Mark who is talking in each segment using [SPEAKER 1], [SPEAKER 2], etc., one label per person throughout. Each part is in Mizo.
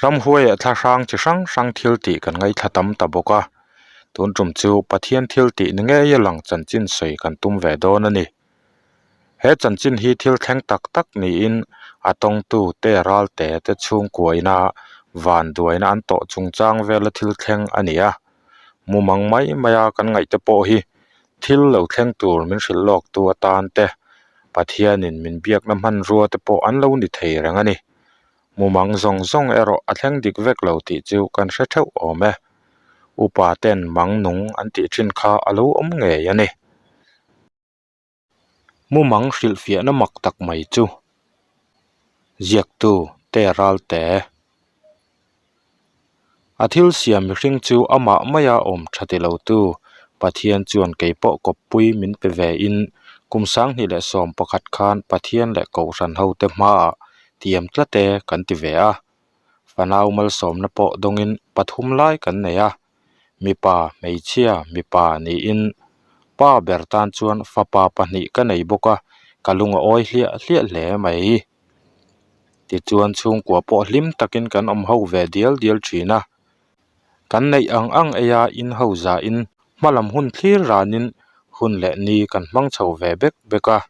[SPEAKER 1] Ramhuai ah thlahrang chi hrang hrang thil tih kan ngaithla tam ta bawk a, tun tum chu Pathian thil tih ni ngei a lang chanchin sawi kan tum ve dawn a ni. He chanchin hi thil thleng tak tak niin a tawngtu te ralte te chhungkuaina vanduaina an tawh chungchang vela thil thleng a ni a, mumang mai maia kan ngaihte pawh hi thil lo thleng tur min hrilh lawk tu atan te Pathianin min biakna hmanrua te pawh an lo ni thei reng a ni. Mumang zawng zawng erawh a thleng dik vek lo tih chu kan hre theuh awm e. Upa ten mang nung an tih thin kha a lo awm ngei a ni. Mumang hrilhfiahna mak tak mai chu ziaktu te ralte. A thil siam mihring chu amah maia awm tha ti lotu Pathian chuan kei pawh kawppui min pe ve in kum 2011 khan Pathian leh Kohhran hote hmaah tiam tlat e kan ti ve a. Fanau malsawmna pawh dawngin pathum lai kan nei a, mipa, hmeichhia, mipa niin pa ber tan chuan fapa pahnih ka nei bawk a, ka lung a awi hliah hliah hle mai. Tichuan chhungkua pawh hlim takin kan awm ho ve dial dial thin a, kan neih ang ang eia in ho zahin hmalam hun thlir ranin hun leh ni kan hmang chho ve bek bek a.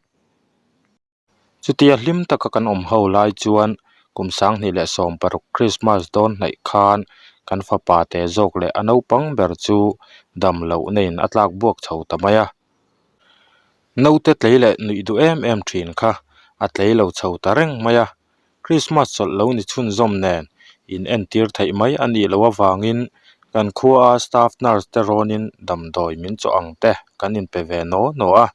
[SPEAKER 1] Chutia hlim taka kan awm ho lai chuan kum 2016 Krismas dawn hnaih khan kan fapa te zawk leh a naupang ber chu dam loh neiin a tlak buak chho ta mai a. Naute tlei leh nuih duh em em thin kha a tlei lo chho ta reng mai a, Krismas chawlh lo ni chhunzawm nen in entir theih mai a nih loh avangin kan khua a staff nurse te rawnin damdawi min chawh ang te kan inpe ve naw naw a.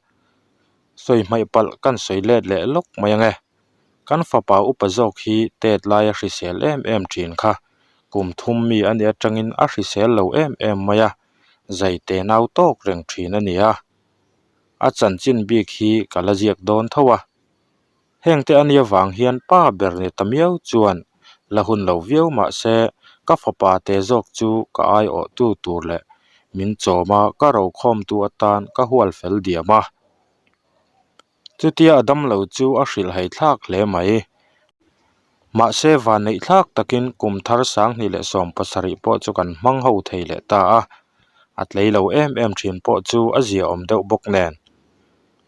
[SPEAKER 1] Sawi hmaih palh kan sawi let leh lawk mai ang e. Kan fapa upa zawk hi tet laia hrisel em em thin kha kum thum mi a nih atangin a hrisel lo em em mai a, zai te nau tawk reng thin a ni a. A chanchin bik hi ka la ziak dawn tho a. Hengte a nia vang hian pa ber ni ta miau chuan la hun lo viau mah se ka fapa te zawk chu ka aiawhtu tur leh min chawm a ka rokhawmtu atan ka hual fel diam a. Chutia a dam lo chu a hrilhhai thlak hle mai. Mahse vanneih thlak takin kum thar 2017 pawh chu kan hmang ho thei leh ta a, a tlei lo em em thin pawh chu a ziaawm deuh bawk nen.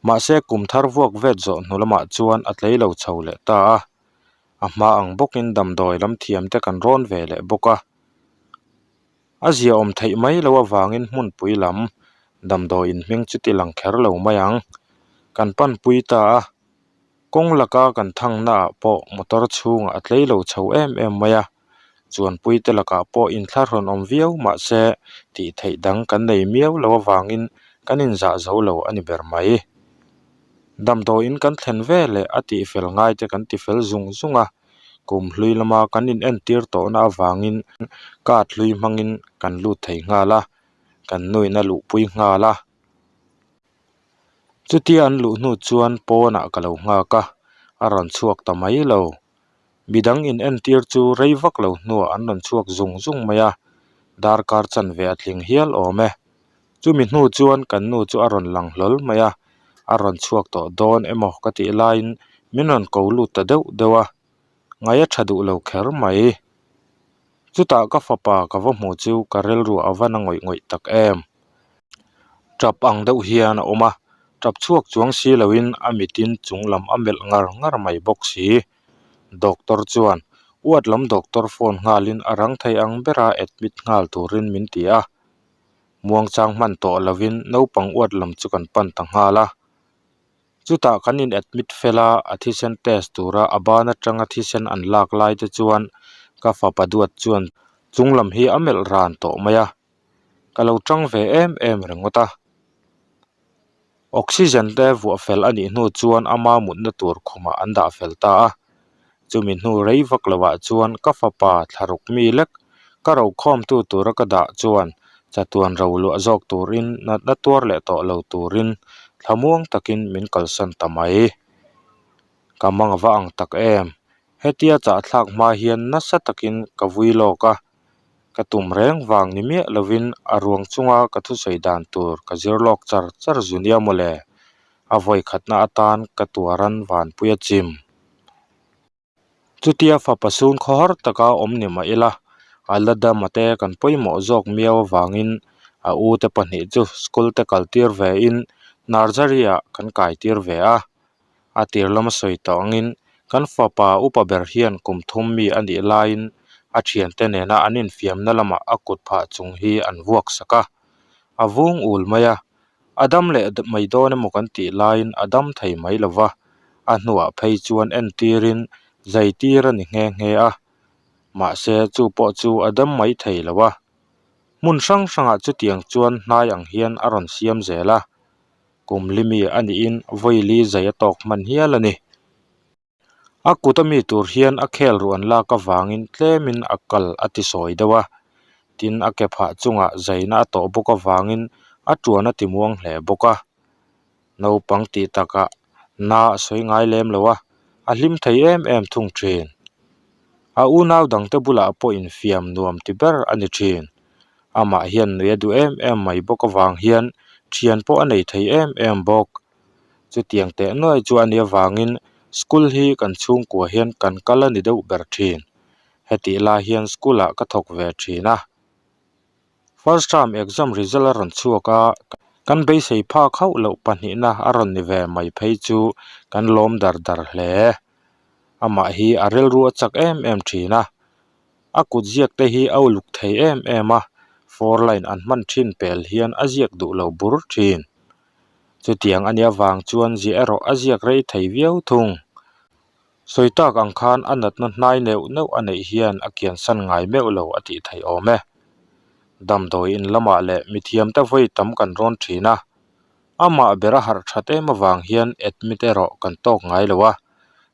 [SPEAKER 1] Mahse kum thar vuak vet zawh hnu lamah chuan a tlei lo chho leh ta a, a hma ang bawkin damdawi lam thiam te kan rawn ve leh bawk a. A ziaawm theih mai loh avangin hmunpui lam damdawiin hming chu ti lang kher lo mai ang. Kan panpui ta a, kawng laka kan thangnaah pawh motor chhungah a tlei lo chho em em mai a, chuanpuite lakah pawh inthlahrun awm viau mah se tih theih dang kan nei miau loh avangin kan inzah zo lo a ni ber mai. Damdawiin kan thlen ve leh a tihfel ngaite kan tifel zung zung a. Kum hlui lama kan in entir tawhna avangin card hlui hmangin kan lut thei nghal a, kan nuin a luhpui nghal a. Chutia an luh hnu chuan pawnah ka lo nghak a, a rawn chhuak ta mai lo. Midang in entir chu rei vak lo hnuah an rawn chhuak zung zung mai a, darkar chanve a tling hial awm e. Chumi hnu chuan kan nu chu a rawn lang hlawl mai a, a rawn chhuak tawh dawn emaw ka tih laiin min rawn ko lut ta deuh deuh a, ngaih a tha duh lo kher mai. Chutah ka fapa ka va hmuh chu ka rilru a va na ngawih ngawih tak em. Tap ang deuh hian a awm a, tap chhuak chuang si loin a mitin chung lam a melh ngar ngar mai bawk si. Doctor chuan uat lam doctor phone nghalin a rang thei ang bera admit nghal turin min ti a. Muangchang hman tawh lovin naupang uat lam chu kan pan ta nghal a. Chutah kan in admit fel a, a thisen test tura a ban atanga thisen an lak lai te chuan ka fapa duat chuan chung lam hi a melh ran tawh mai a, ka lo tang ve em em ringawt a. Oxygen te vuah fel a nih hnu chuan ama mutna tur khumah an dah fel ta a, chumi hnu rei vak lovah chuan ka fapa thlaruk mi lek ka rokhawmtu tura ka dah chuan chatuan ro luah zawk turin natna tuar leh tawh lo turin thlamuang takin min kalsan ta mai. Ka mang va ang tak em, hetia chahthlak hma hian nasa takin ka vui lawk a. Ka tum reng vang ni miah lovin a ruang chunga ka thusawi dan tur ka zir lawk char char zu nia mawle. A vawi khatna atan ka tuaran vanpui a chim. Chutia fapa sun khawhar taka awm ni mah ila, a la dama te kan pawimawh zawk miau avangin a u te pahnih chu school te kal tir ve in nursery ah kan kai tir ve a. A tir lama sawi tawh angin kan fapa upa ber hian kum thum mi a nih laiin a thiante nena an infiamna lamah a kut phah chung hi an vuak sak a, a vung ul mai a. A dam leh mai dawn emaw kan tih laiin a dam thei mai lo va, a hnuah phei chuan entirin zai tir a ni nghe nghe a. Mahse chu pawh chu a dam mai thei lo a. Hmun hrang hrangah chutiang chuan hnai ang hian a rawn siam zel a. Kum limi a niin vawili zai a tawk hman hial a ni. A kut ami tur hian a khel ruh an lak avangin tlemin a kal a ti sawi deuh a, tin a ke phah chungah zaina a tawh bawk avangin a tuan a ti muang hle bawk a. Naupang tih takah na a sawi ngai lem lo a, a hlim thei em em thung thin. A unau dangte bulah pawh infiam nuam ti ber a ni thin. Amah hian nuih a duh em em mai bawk avang hian thian pawh a nei thei em em bawk. Chutiang teh nuai chu a nih avangin school hi kan chhungkua hian kan kal a ni deuh ber thin. Hetih lai hian school ah ka thawk ve thin a. First term exam result a rawn chhuak a, kan beisei phak hauh loh pahnihna a rawn ni ve mai phei chu kan lawm dar dar hle. Amah hi a rilru a chak em em thin a. A kut ziak te hi a uluk thei em em a, four line an hman thin pel hian a ziak duh lo bur thin. Chutiang a nih avang chuan ziah erawh a ziak rei thei viau thung. Sawi tak ang khan a natna hnai neuh neuh a neih hian a kiansan ngai meuh lo a tih theih awm e. Damdawi in lamah leh mithiamte vawi tam kan rawn thin a, amah ber a harh that em avang hian admit erawh kan tawk ngai lo a,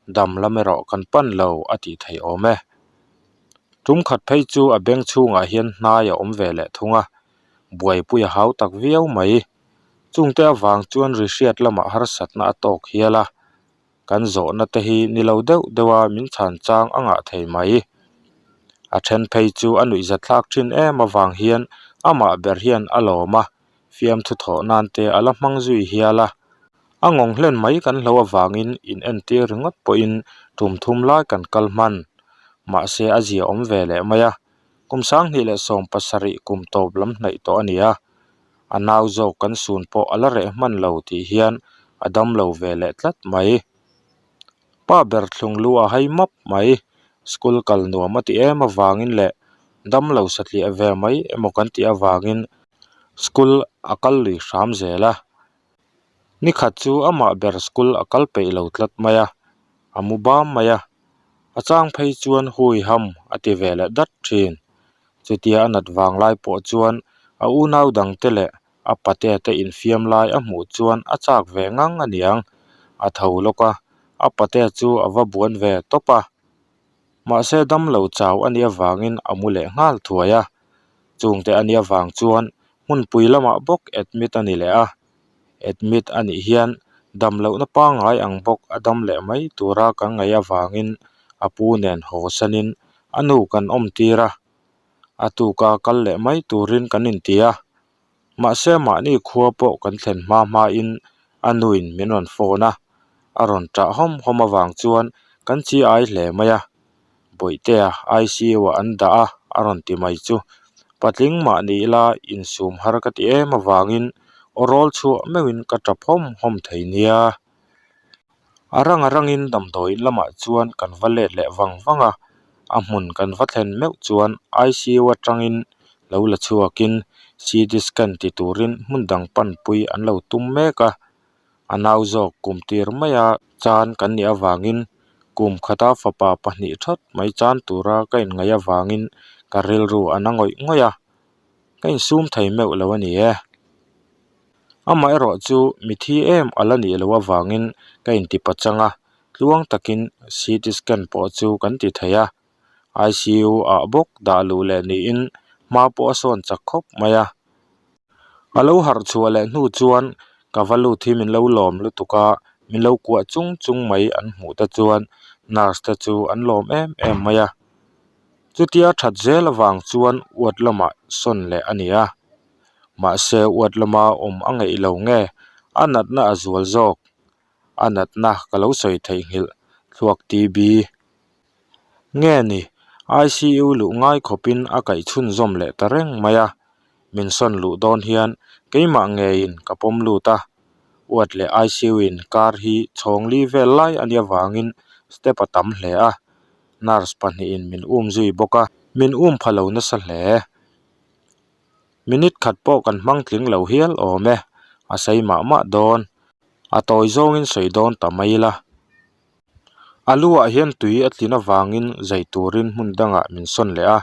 [SPEAKER 1] dam lam erawh kan pan lo a tih theih awm e. Tum khat phei chu a beng chhungah hian hnai a awm ve leh thung a, buaipui a hau tak viau mai. Chungte avang chuan ri hriat lamah harsatna a tawk hial a, kan zawhna te hi ni lo deuh deuh a min chhan chang a ngah thei mai. A then phei chu a nuihza thlak thin em avang hian amah ber hian a lawm a, fiamthu thawh nan te a la hmang zui hial a. A ngawng hlen mai kan hlo avangin in entir ringawt pawhin tum thum lai kan kal hman. Mahse a zia awm ve leh mai a, kum 2017 kum tawp lam hnaih tawh a ni a. A nau zawk kan sun pawh a la reh hman lo tih hian a dam lo ve leh tlat mai. Pa ber thlung lu a hai map mai. School kal nuam a ti em avangin leh dam lo satliah ve mai emaw kan tih avangin school a kal lui hram zel a. Nikhat chu amah ber school a kal peih lo tlat mai a, a mu bam mai a. A chang phei chuan hui ham a ti ve leh dat thin. Chutia a nat vang lai pawh chuan a unau dangte leh a patea te infiam lai a hmuh chuan a chak ve ngang a niang. A tho lawk a, a patea chu a va buan ve tawp a. Mahse damlo chau a nih avangin a mu leh nghal thuai a. Chungte a nih avang chuan hmunpui lamah bawk admit a ni leh a. Admit a nih hian damlohna pangngai ang bawk a dam leh mai tura kan ngaih avangin a pu nen haw sanin a nu kan awm tir a, a tuka kal leh mai turin kan inti a. Mahse mahni khua pawh kan thlen hma hmain a nuin min rawn phone a, a rawn ṭah hawm hawm avang chuan kan chi ai hle mai a. Bawihtea ICU ah an dah a, a rawn ti mai chu. Patling mahni ila insum har ka ti em avangin aw rawl chhuah meuhin ka ṭap hawm hawm thei nia. A rang a rangin damdawiin lamah chuan kan va let leh vang vang a, a hmun kan va thlen meuh chuan ICU atangin lo la chhuakin CT scan ti turin hmun dang panpui an lo tum mek a, a nau zawk kum tir maia chan kan nih avangin kum khata fapa pahnih thawt mai chan tura ka inngaih avangin ka rilru a na ngawih ngawih a, ka insum thei meuh lo a ni e. Amaherawh chu mithi em a la nih loh avangin ka inti pachang a, tluang takin CT scan pawh chu kan ti thei a. ICU ah bawk dah luh leh niin hma pawh a sawn chak khawp mai a. A lo harh chhuah leh hnu chuan ka va lut hi min lo lawm lutuk a, min lo kuah chung chung mai an hmuh te chuan nurse te chu an lawm em em mai a. Chutia that zel avang chuan ward lamah sawn leh a ni a. Mahse ward lama awm a ngeih lo nge a natna a zual zawk. A natna ka lo sawi theihnghilh thluak TB. Nge ni, ICU luh ngai khawpin a kaih chhunzawm leh ta reng mai a, min sawn luh dawn hian keimah ngeiin ka pawm lut a, Uat leh ICU in kar hi chhawng li vel lai a nih avangin step a tam hle a, nurse pahnihin min um zui bawk a, min um pha lo nasa hle. Minute khat pawh kan hmang tling lo hial awm e, a sei mah mah dawn, a tawi zawngin sawi dawn ta mai ila. A luah hian tui a tlin avangin zai turin hmun dangah min sawn leh a,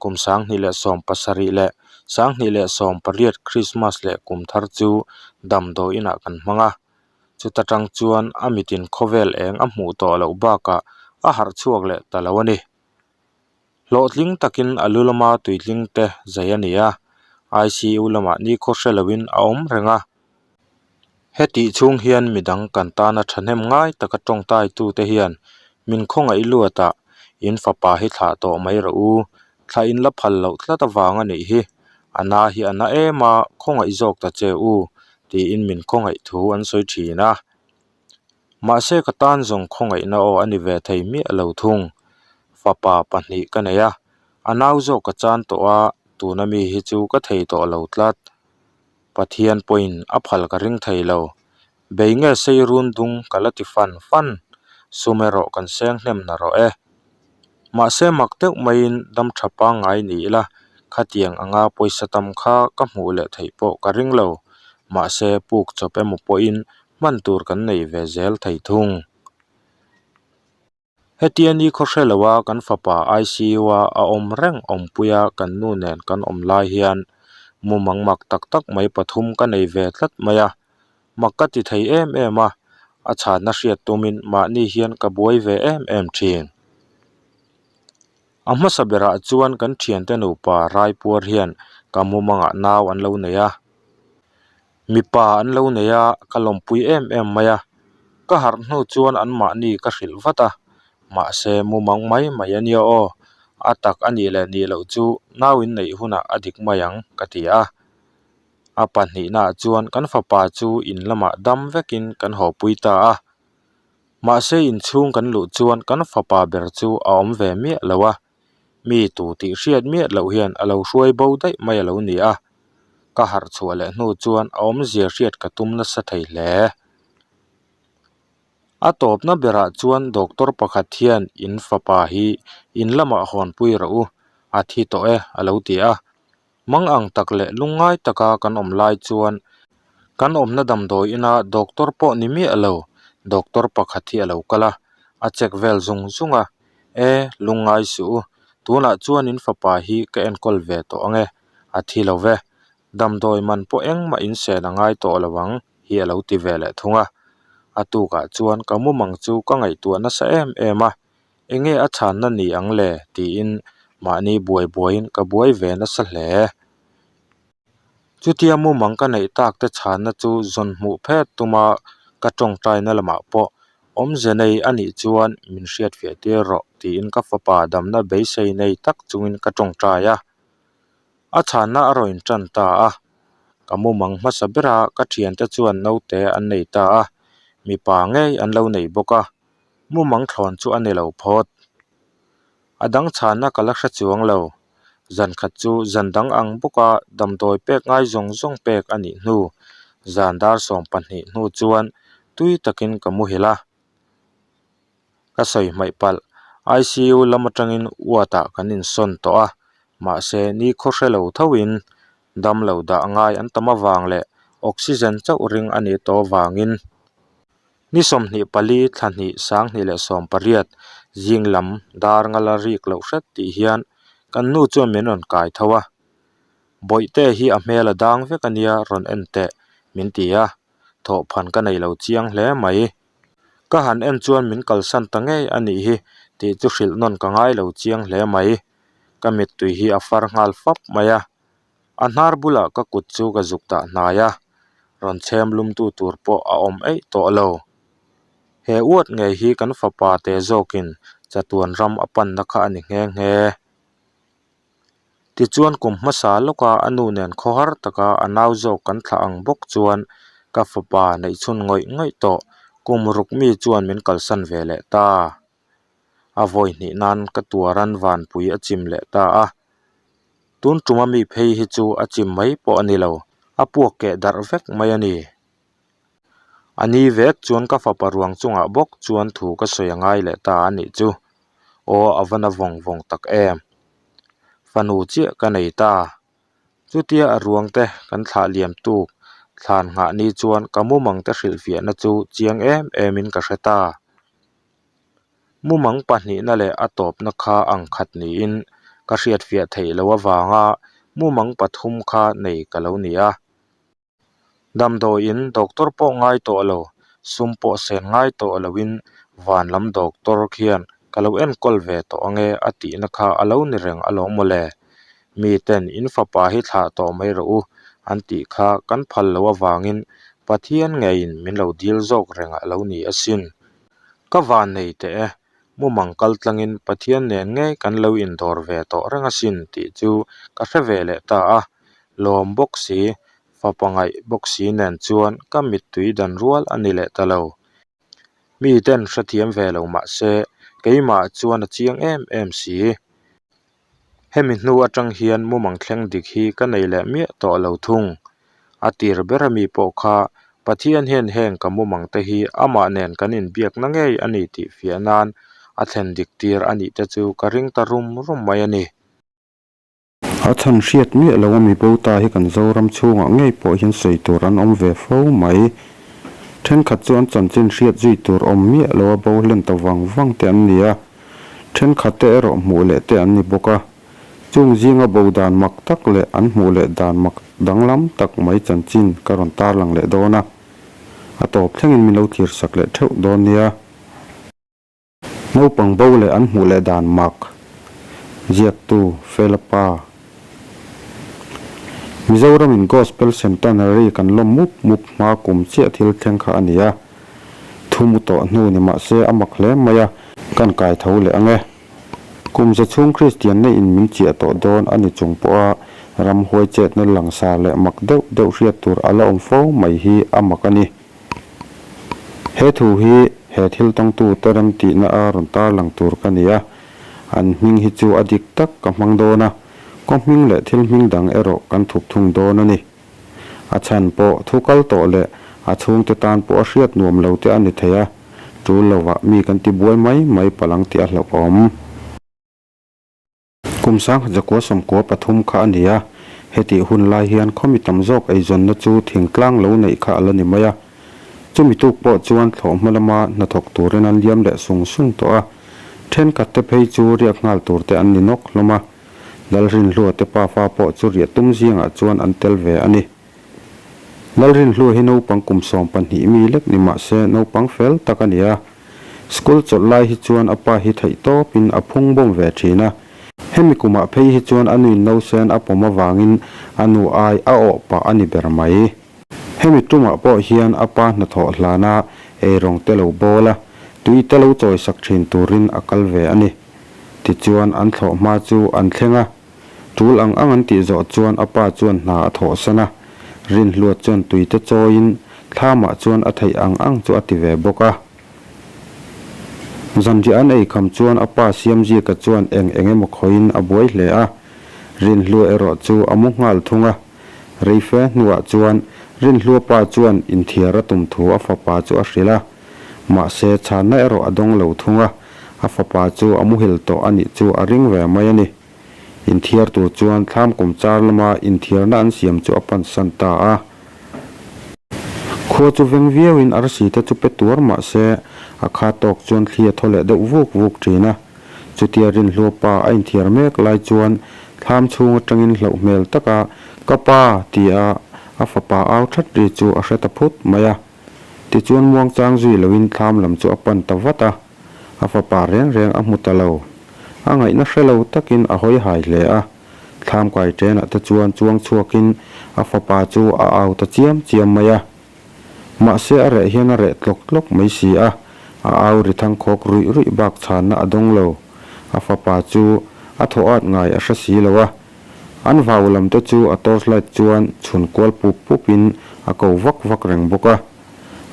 [SPEAKER 1] kum 2017 leh 2018 Krismas leh kum thar chu damdawi inah kan hmang a. Chuta tang chuan a mitin khawvel eng a hmuh tawh loh bakah a harh chhuak leh ta lo a ni. Hlawhtling takin a lu lama tuitling te zai a ni a, ICU lamah nikhaw hre loin a awm reng a. Hetih chhung hian midang kan tana thahnem ngai taka tawngtaitute hian min khawngaih luatah in fapa hi thlah tawh mai rawh u, thlah in la phal loh tlat avang a nih hi, a na hi a na em a, khawngaih zawk ta che u, tiin min khawngaih thu an sawi thin a. Mahse ka tan zawng khawngaihna aw a ni ve thei miah lo thung. Fapa pahnih ka nei a, a nau zawk ka chan tawh a, tuna mi hi chu ka thei tawh lo tlat. Pathian pawhin a phal ka ring thei lo. Bei nge sei run dung ka la ti fan fan, sum erawh kan seng hnem na rawh e. Mahse mak deuh maiin dam tha pangngai ni ila, khatiang anga pawisa tam kha ka hmuh leh theih pawh ka ring lo. Mahse puk chawp emaw pawhin hman tur kan nei ve zel thei thung. Hetia ni khaw hre loa kan fapa ICU a a awm reng awmpuia kan nu nen kan awm lai hian mumang mak tak tak mai pathum ka nei ve tlat mai a, mak ka ti thei em em a, a chhanna hriat tumin mahni hian ka buai ve em em thin. A hmasa berah chuan kan thiante nupa Raipuar hian ka mumangah nau an lo nei a. Mipa an lo nei a, ka lawmpui em em mai a. Ka harh hnu chuan anmahni ka hrilh vat a, mahse mumang mai mai a nia aw, a tak a nih leh nih loh chu nau in neih hunah a dik mai ang ka ti a. A pahnihnaah chuan kan fapa chu in lamah dam vekin kan hawpui ta a. Mahse inchhung kan luh chuan kan fapa ber chu a awm ve miah lo a, mi tu tih hriat miah loh hian a lo hruai bo daih mai a lo ni a, ka harh chhuah leh hnu chuan a awmzia hriat ka tum nasa thei hle. A tawpna berah chuan doctor pakhat hian in fapa hi in lamah hawnpui rawh u, a thi tawh e a lo ti a. Mang ang tak leh lungngai taka kan awm lai chuan kan awmna damdawi ina doctor pawh ni miah lo, doctor pakhat hi a lo kal a, a check vel zung zung a, E, lungngai suh u, tunah chuan in fapa hi ka enkawl ve tawh ang e, a thi lo ve, damdawi man pawh engmah in sen a ngai tawh lo ang hi a lo ti ve leh thung a. A tukah chuan ka mumang chu ka ngaihtuah nasa em em a, Enge a chhanna ni ang le? tiin mahni buai buaiin ka buai ve nasa hle. Chutia mumang ka neih tak te chhanna chu zawn hmuh phet tuma ka tawngtaina lamah pawh awmze nei a nih chuan min hriatfiah tir rawh tiin ka fapa damna beisei nei tak chungin ka tawngtai a. A chhanna a rawn intan ta a, ka mumang hmasa bera ka thiante chuan naute an nei ta a, mipa ngei an lo nei bawk a. Mumang thlawn chu a ni lo phawt. A dang chhanna ka la hre chuang lo. Zan khat chu zan dang ang bawka damdawi pek ngai zawng zawng pek a nih hnu, zan dar 12 hnu chuan tui takin ka muhil a. Ka sawi hmaih palh, ICU lam atangin ward ah kan insawn tawh a, mahse nikhaw hre lo thoin damlo dah ngai an tam avang leh oxygen chauh ring a nih tawh avangin Ni 24 thla hnih 2018 zing lam dar ngala rik loh hret tih hian kan nu chuan min rawn kai tho a, Bawihte hi a hmel a dang vek a nia rawn en teh min ti a, thawhphan ka nei lo chiang hle mai. Ka han en chuan min kalsan ta ngei a nih hi tih chu hrilh nawn ka ngai lo chiang hle mai. Ka mittui hi a far nghal fap mai a. A hnar bulah ka kut chu ka zuk dah hnai a, rawn chhem lumtu tur pawh a awm eih tawh lo. He uat ngei hi kan fapa te zawkin chatuan ram a panna kha a ni nghe nghe. Tichuan kum hmasa lawka a nu nen khawhar taka a nau zawk kan thlah ang bawk chuan ka fapa neihchhun ngawih ngawih tawh kum ruk mi chuan min kalsan ve leh ta. A vawi hnih nan ka tuaran vanpui a chim leh ta a. Tun tuma mi phei hi chu a chim mai pawh a ni lo, a puak keh darh vek mai a ni. A ni vek chuan ka fapa ruang chungah bawk chuan thu ka sawi a ngai leh ta a nih chu. Aw a va na vawng vawng tak em. Fanu chiah ka nei ta. Chutia a ruang te kan thlah liam tuk thlan nghah ni chuan ka mumang te hrilhfiahna chu chiang em em in ka hre ta. Mumang pahnihna leh a tawpna kha ang khat niin ka hriatfiah theih loh avanga mumang pathum kha nei ka lo ni a. Damdawiin doctor pawh ngai tawh lo, sum pawh sen ngai tawh loin van lam doctor khian ka lo enkawl ve tawh ange a tihna kha a lo ni reng alawm mawle. Miten in fapa hi thlah tawh mai rawh u an tih kha kan phal loh avangin Pathian ngeiin min lo dil zawk reng a lo ni asin. Ka van nei teh e, mumang kal tlangin Pathian nen ngei kan lo indawr ve tawh reng asin tih chu ka hre ve leh ta a, lawm bawk si, fapa ngaih bawk si nen chuan ka mittui dan rual a ni leh ta lo. Miten hrethiam ve lo mah se, keimah chuan a chiang em em si. Hemi hnu atang hian mumang thleng dik hi ka nei leh miah tawh lo thung. A tir ber ami pawh kha Pathian hian heng ka mumang te hi amah nen kan inbiakna ngei a ni tih fiah nan a thlen dik tir a nih te chu ka ring ta rum rum mai a ni.
[SPEAKER 2] A chhan hriat miah lo a mi bo ta hi kan Zoram chhungah ngei pawh hian sawi tur an awm ve fo mai. Thenkhat chu an chanchin hriat zui tur awm miah lo a bo hlen ta vang vang te an ni a. Thenkhatte erawh hmuh leh te an ni bawk a, chung zinga bo dan mak tak leh an hmuh leh dan mak danglam tak mai chanchin ka rawn tarlang leh dawn a, a tawp thlengin min lo thlir sak leh theuh dawn nia. Naupang bo leh an hmuh leh dan mak, ziaktu Fela Pa. Mizoramin Gospel Centenary kan lawm mup mup hma kum chiah thil thleng kha a ni a. Thu mu tawh hnu ni mah se a mak hle mai a, kan kai tho leh ang e. Kum za chhung Kristianna in min chiah tawh dawn a ni chung pawha ramhuai chetna langsar leh mak deuh deuh hriat tur a la awm fo mai hi a mak a ni. He thu hi he thil tawngtu te remtihna a rawn tarlang tur ka ni a, an hming hi chu a dik tak ka hmang dawn a, kaw hming leh thil hming dang erawh kan thup thung dawn a ni. A chhan pawh thu kal tawh leh a chhungte tan pawh a hriat nuam lo te a ni thei a, tul lovah mi kan ti buai mai mai palh ang tih a hlauhawm. Kum sangkhat zakua sawmkua pathum kha a ni a, hetih hun lai hian khawmi tam zawk eizawnna chu thingtlang lo neih kha a la ni mai a. Chumi tuk pawh chuan thlawhhma lama hnathawk turin an liam leh sung sung tawh a, thenkhat te phei chu riak nghal tur te an ni nawk hlawm a. Lalrinhlua te pafa pawh chu riah tum zingah chuan an tel ve a ni. Lalrinhlua hi naupang kum 12 mi lek ni mah se naupang fel tak a ni a. School chawlh lai hi chuan a pa hi theih tawpin a phung bawm ve thin a. Hemi kumah phei hi chuan a nuin nausen a pawm avangin a nu ai a awh pah a ni ber mai. Hemi tumah pawh hian a pa hnathawh hlana eirawng te lo bawl a, tui te lo chawisak thin turin a kal ve a ni. Tichuan an thlawh hma chu an thleng a, tul ang ang an tih zawh chuan a pa chuan hna a thawhsan a, Rinhluat chuan tuite chawiin thlamah chuan a theih ang ang chu a ti ve bawk a. Zanriah an ei kham chuan a pa Siamzika chuan eng eng emaw khawiin a buai hle a, Rinhlua erawh chu a mu nghal thung a. Reife hnuah chuan Rinhlua pa chuan inthiar a tum thu a fapa chu a hrilh a. Mahse, chhanna erawh a dawng lo thung a, a fapa chu a muhil tawh a nih chu a ring ve mai a ni. Inthiar tur chuan thlam kum char lama inthiarna an siam chu a pansan ta a. Khua chu veng viauin arsi te chu pe tuar mah se, a kha tawk chuan thli a thaw leh deuh vuk vuk thin a. Chutia Rinhlua pa a inthiar mek lai chuan thlam chhung atangin hlauh hmel taka Ka pa! tia a fapa au that ri chu a hre ta phut mai a. Tichuan muangchang zui loin thlam lam chu a pan ta vat a, a fapa reng reng a hmu ta lo. A ngaihna hre lo takin a hawi hai hle a, thlam kai ṭenah te chuan chuang chhuakin a fapa chu a au ta chiam chiam mai a. Mahse a reh hian a reh tlawk tlawk mai si a, a au ri thangkhawk ruih ruih bak chhanna a dawng lo. A fapa chu a thaw at ngai a hre si lo a, An vau lam te chu a torchlight chuan chhun kual pup pup in a ko vak vak reng bawk a.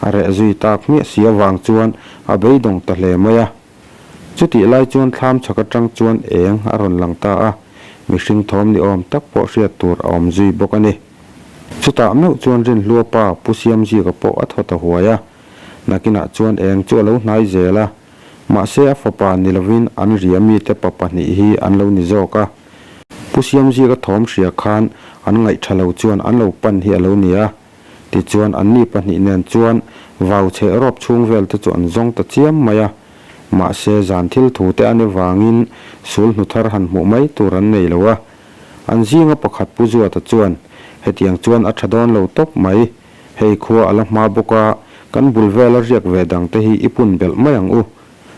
[SPEAKER 2] A reh zui tak hmiah si avang chuan a beidawng ta hle mai a. Chutih lai chuan thlam chhak atang chuan eng a rawn lang ta a, mihring thawm ni awm tak pawh hriat tur a awm zui bawk a ni. Chutah meuh chuan Rinhlua pa Pu Siamzika pawh a thaw ta huai a, nakinah chuan eng chu a lo hnai zel a, mahse a fapa ni lovin an ria mite pa pahnih hi an lo ni zawk a. Pu Siamzika thawm hria khan an ngaih tha lo chuan an lo pan hi a lo ni a. Tichuan anni pahnih nen chuan vau chheh rawp chhung vel te chu an zawng ta chiam mai a. Mahse zan thil thu te an avangin sul hnu thar han hmuh mai tur an nei lo a. An zinga pakhat Pu Zuata chuan, Hetiang chuan a tha dawn lo tawp mai. Hei khua a la hma bawk a, kan bul vela riak ve dang te hi i pun belh mai ang u.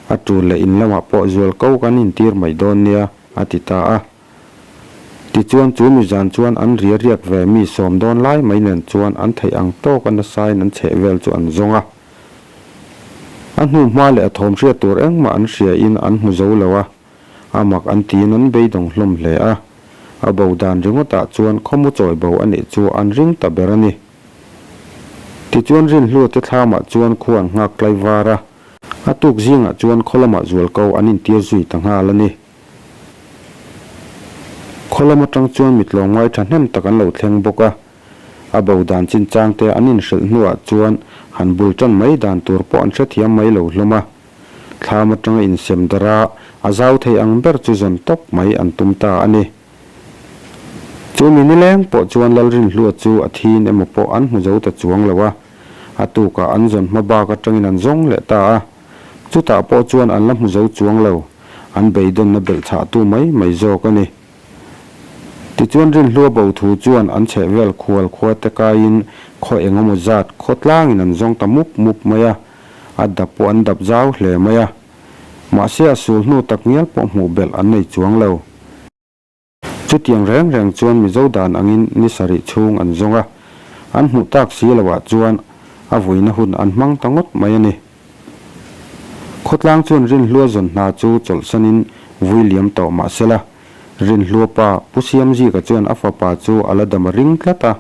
[SPEAKER 2] A tul leh in lamah pawh zual ko kan intir mai dawn nia, a ti ta a. Tichuan chu mi zan chuan an ria riak ve mi sawm dawn lai mai nen chuan an theih ang tawk a nasain an chheh vel chu an zawng a. A hnu hma leh a thawm hriat tur engmah an hria in an hmu zo lo a, a mak an tiin an beidawng hlawm hle a. A bo dan ringawtah chuan khawmu chawi bo a nih chu an ring ta ber a ni. Tichuan Rinhlua te thlamah chuan khua an nghak tlai var a, a tuk zingah chuan khaw lamah zualko an intir zui ta nghal a ni. Khaw lam atang chuan mit tlawmngai thahnem tak an lo thleng bawk a, a bo dan chinchang te an inhrilh hnuah chuan han bul tan mai dan tur pawh an hrethiam mai lo hlawm a. Thlam atanga insem darh a, a zau thei ang ber chu zawn tawp mai an tum ta a ni. Chu mi nileng pawh chuan Lalrinhlua chu a thin emaw pawh an hmu zo ta chuang lo a, a tukah an zawn hma bak atangin an zawng leh ta a. Chutah pawh chuan an la hmu zo chuang lo, an beidawnna belh chhahtu mai mai zawk a ni. Tichuan Rinhlua bo thu chuan an chheh vel khual khua te kaiin khaw eng emaw zat khaw tlangin an zawng ta mup mup mai a, a dap pawh an dap zau hle mai a. Mahse a sul hnu tak ngial pawh hmuh belh an nei chuang lo. Chutiang reng reng chuan Mizo dan angin ni sarih chhung an zawng a, an hmuh tak si loah chuan a vuina hun an hmang ta ngawt mai a ni. Khawtlang chuan Rinhlua zawn hna chu chawlhsanin vui liam tawh mah sela, Rinhlua pa Pu Siamzika chuan a fapa chu a la dam a ring tlat a,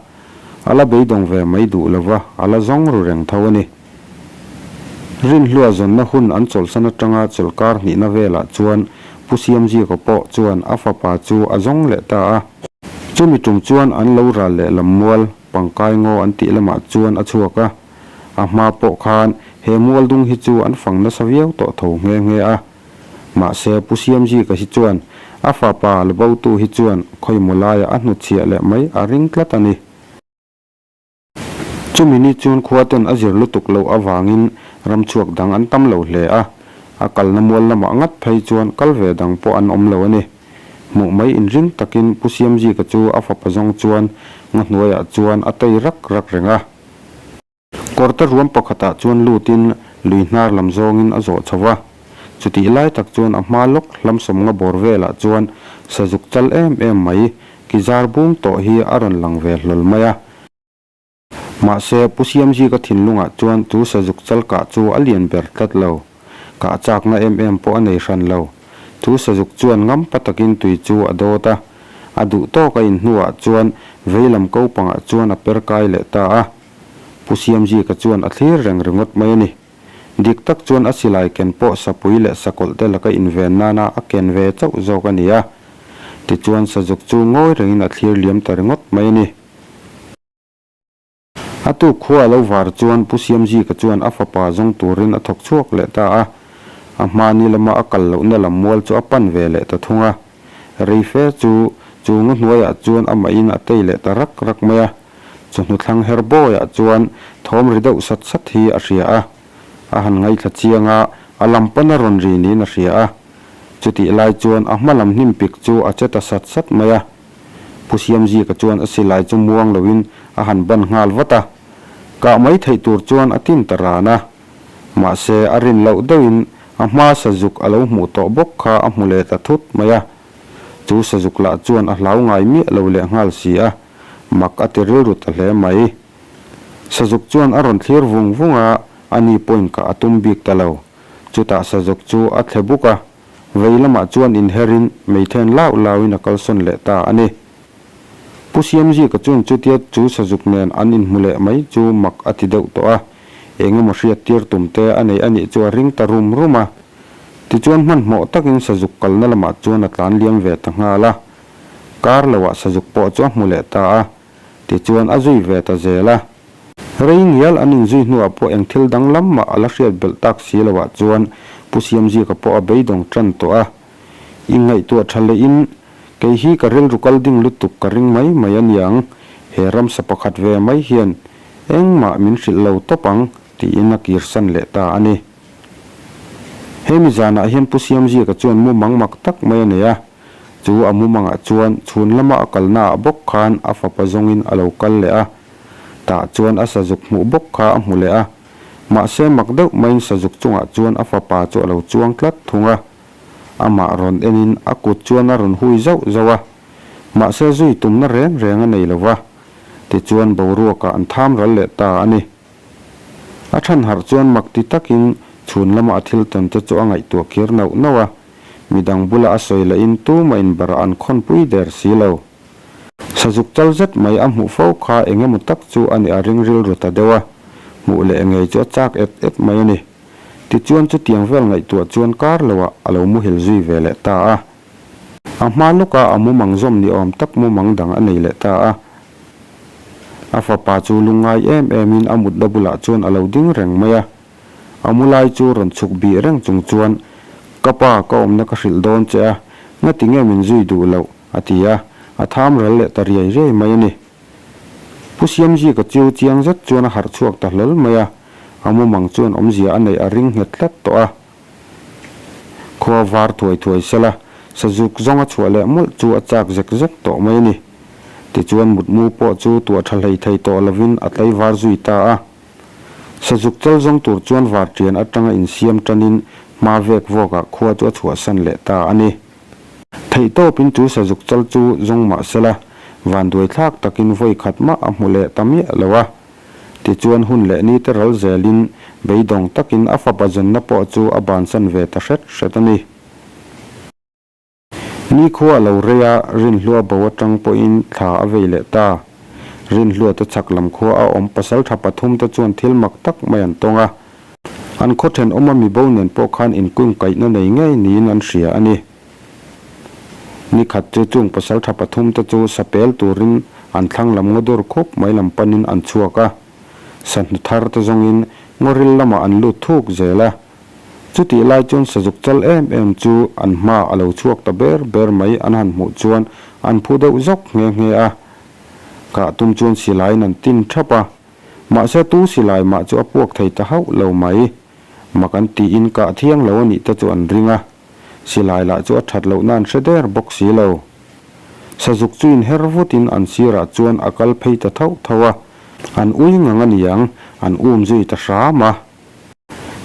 [SPEAKER 2] a la beidawng ve mai duh lova a la zawng ru reng tho a ni. Rinhlua zawnna hun an chawlhsan atanga chawlhkar hnihna velah chuan Pu Siamzika pawh chuan a fapa chu a zawng leh ta a. Chumi tum chuan an lo ral leh lam mual pangkai ngaw an tih lamah chuan a chhuak a. A hma pawh khan he mual dung hi chu an fang nasa viau tawh tho nghe nghe a. Mahse Pu Siamzika hi chuan a fapa la botu hi chuan khawimaw laiah a hnutchhiah leh mai a ring tlat a ni. Chumi ni chuan khua ten a zir lutuk loh avangin ramchhuak dang an tam lo hle a, a kalna mual lamah ngat phei chuan kal ve dang pawh an awm lo a ni. Hmuh mai inring takin Pu Siamzika chu a fapa zawng chuan ngaw hnuaiah chuan a tei rak rak reng a. Kawrte ruam pakhatah chuan lutin lui hnar lam zawngin a zawh chho va, chutih lai tak chuan a hma lawk hlamsawm nga bawr velah chuan sazuk chal em em mai ki zar bung tawh hi a rawn lang ve hlawl mai a. Mahse, Pu Siamzika thinlungah chuan chu sazuk chal kah chu a lian ber tlat lo. Kah chakna em em pawh a nei hran lo. Chu sazuk chuan ngampa takin tui chu a dawt a, a duh tawk a inhnuah chuan veilam ko pangah chuan a per kai leh ta a. Pu Siamzika chuan a thlir reng ringawt mai a ni. Dik tak chuan a silai ken pawh sapui leh sakawlh te laka inven nana a ken ve chauh zawk a ni a. Tichuan sazuk chu ngawi rengin a thlir liam ta ringawt mai a ni. A tuk khua a lo var chuan Pu Siamzika chuan a fapa zawng turin a thawk chhuak leh ta a. A hmani lama a kal lohna lam mual chu a pan ve leh ta thung a. Rei fe chu chu ngaw hnuaiah chuan amahin a tei leh ta rak rak mai a. Chawhnu thlang her bawiah chuan thawm ri deuh sat sat hi a hria a. A han ngaithla chiang a, a lam pana rawn ri niin a hria a. Chutih lai chuan a hma lam hnim pik chu a che ta sat sat mai a. Pu Siamzika chuan a silai chu muang loin a han ban nghal vat a. Kah mai theih tur chuan a tin ta ran a. Mahse, a rin loh deuhin a hma sazuk a lo hmuh tawh bawk kha a hmu leh ta thut mai a. Chu sazuk lah chuan a hlau ngai miah lo leh nghal si a. Mak a ti rilru ta hle mai. Sazuk chuan a rawn thlir vung vung a, ani pawhin kah a tum bik ta lo. Chutah sazuk chu a thle buk a, vei lamah chuan inherin meithen lau lauin a kalsawn leh ta a ni. Pu Siamzika chuan chutia chu sazuk nen an inhmu leh mai chu mak a ti deuh tawh a, eng emaw hriat tir tum te a nei a nih chu a ring ta rum rum a. Tichuan hmanhmawh takin sazuk kalna lamah chuan a tlan liam ve ta nghal a. Kar loah sazuk pawh chu a hmu leh ta a, tichuan a zui ve ta zel a. Rei ngial an inzui hnuah pawh eng thil danglam mah a la hriat belh tak si loah chuan Pu Siamzika pawh a beidawng tan tawh a. Inngaihtuah tha lehin, Kei hi ka rilru kal ding lutuk ka ring mai mai a niang, he ramsa pakhat ve mai hian engmah min hrilh lo tawp ang, tiin a kirsan leh ta a ni. Hemi zanah hian Pu Siamzika chuan mumang mak tak mai a nei a, chu a mumangah chuan chhun lama a kalnaah bawk khan a fapa zawngin a lo kal leh a, tah chuan a sazuk hmuh bawk kha a hmu leh a, mahse mak deuh maiin sazuk chungah chuan a fapa chu a lo chuang tlat thung a, amah rawn enin a kut chuan a rawn hui zauh zauh a, mahse zui tumna reng reng a nei lo va, tichuan boruakah an tham ral leh ta a ni. A than harh chuan mak ti takin chhun lama a thil tawn te chu a ngaihtuah kir nauh nauh a, midang bula a sawi lahin tumah in barah an khawnpui der si lo. Sazuk chal zet mai a hmuh fo kha eng emaw tak chu a nih a ring rilru ta deuh a, hmuh leh ngei chu a chak et et mai a ni. Tichuan chutiang vel ngaihtuah chuan kar loah a lo muhil zui ve leh ta a. A hma lawkah a mumang zawm ni awm tak mumang dang a nei leh ta a. A fapa chu lungngai em emin a mutna bulah chuan a lo ding reng mai a. A mu lai chu rawn chhuk bih reng chung chuan, Ka pa, ka awmna ka hrilh dawn che a, ngati nge min zui duh loh? a ti a, a tham ral leh ta riai riai mai a ni. Pu Siamzika chiu chiang zet chuan a harh chhuak ta hlawl mai a, a mumang chuan awmzia a neih a ring nghet tlat tawh a. Khua var thuai thuai sela, sazuk zawng a chhuah leh mawlh chu a chak zek zek tawh mai a ni. Tichuan mutmu pawh chu tuah tha hlei thei tawh lovin a tlei var zui ta a. Sazuk chal zawng tur chuan varṭian atanga insiam tanin hma vek vawkah khua chu a chhuahsan leh ta a ni. Theihtawpin chu sazuk chal chu zawng mah sela, vanduai thlak takin vawi khat mah a hmu leh ta miah lo a. Tichuan hun leh ni te ral zelin beidawng takin a fapa zawnna pawh chu a bansan ve ta hret hret a ni. Nikhua a lo rei a, Rinhlua bo atang pawhin thla a vei leh ta. Rinhlua te chhak lam khua a awm pasal tha pathum te chuan thil mak tak mai an tawng a. An khaw thenawma mibo nen pawh khan inkungkaihna nei ngei niin an hria a ni. Ni khat chu chung pasal tha pathum te chu sapel turin an thlang lam ngaw dur khup mai lam panin an chhuak a. Sahnu thar te zawngin ngawril lamah an lut thuk zel a. Chutih lai chuan sazuk chal em em chu an hma a lo chhuak ta ber ber mai an han hmuh chuan an phu deuh zawk nghe nghe a. Kah tum chuan silaiin an tin thap a. Mahse tu silai mah chu a puak thei ta hauh lo mai. Mak an tiin kah thiang lo a nih te chu an ring a. Silai lah chu a that lohna an hre der bawk si lo. Sazuk chu inher vutin an sirah chuan a kal phei ta thauh thauh a, an ui ngang a niang, an um zui ta hram a.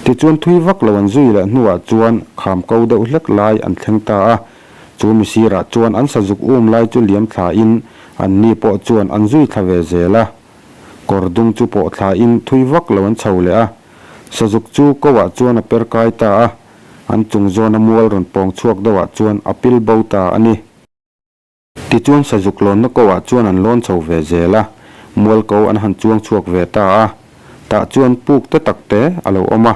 [SPEAKER 2] Tichuan thui vak lo an zui leh hnuah chuan kham ko deuh hlek lai an thleng ta a, chu mi sirah chuan an sazuk um lai chu liam thlain an ni pawh chuan an zui thla ve zel a. Kawr dung chu pawh thlain thui vak lo an chho leh a, sazuk chu ko ah chuan a per kai ta a. An chung zawna mual rawn pawng chhuak deuhah chuan a pil bo ta a ni. Tichuan sazuk lawnna ko ah chuan an lawn chho ve zel a, mual ko an han chuang chhuak ve ta a. Tah chuan puk te tak te a lo awm a,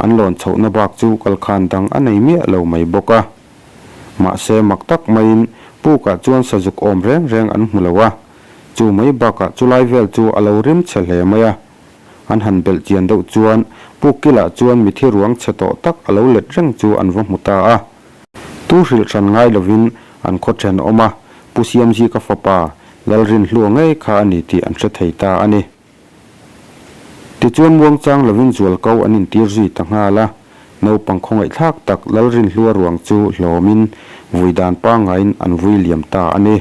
[SPEAKER 2] an lawn chhohna bak chu kalkhan dang a nei miah lo mai bawk a. Mahse mak tak maiin pukah chuan sazuk awm reng reng an hmu lo a, chu mai bakah chulai vel chu a lo rim chhe hle mai a. An han belh chian deuh chuan puk kilah chuan mithi ruang chhe tawh tak a lo let reng chu an va hmu ta a. Tu hrilh hran ngai lovin an khaw then awm a, Pu Siamzika fapa Lalrinhlua ngei kha a ni tih an hre thei ta a ni. Tichuan muangchang lovin zualko an intir zui ta nghal a, naupang khawngaihthlak tak Lalrinhlua ruang chu hlawmin vui dan pangaiin an vui liam ta a ni.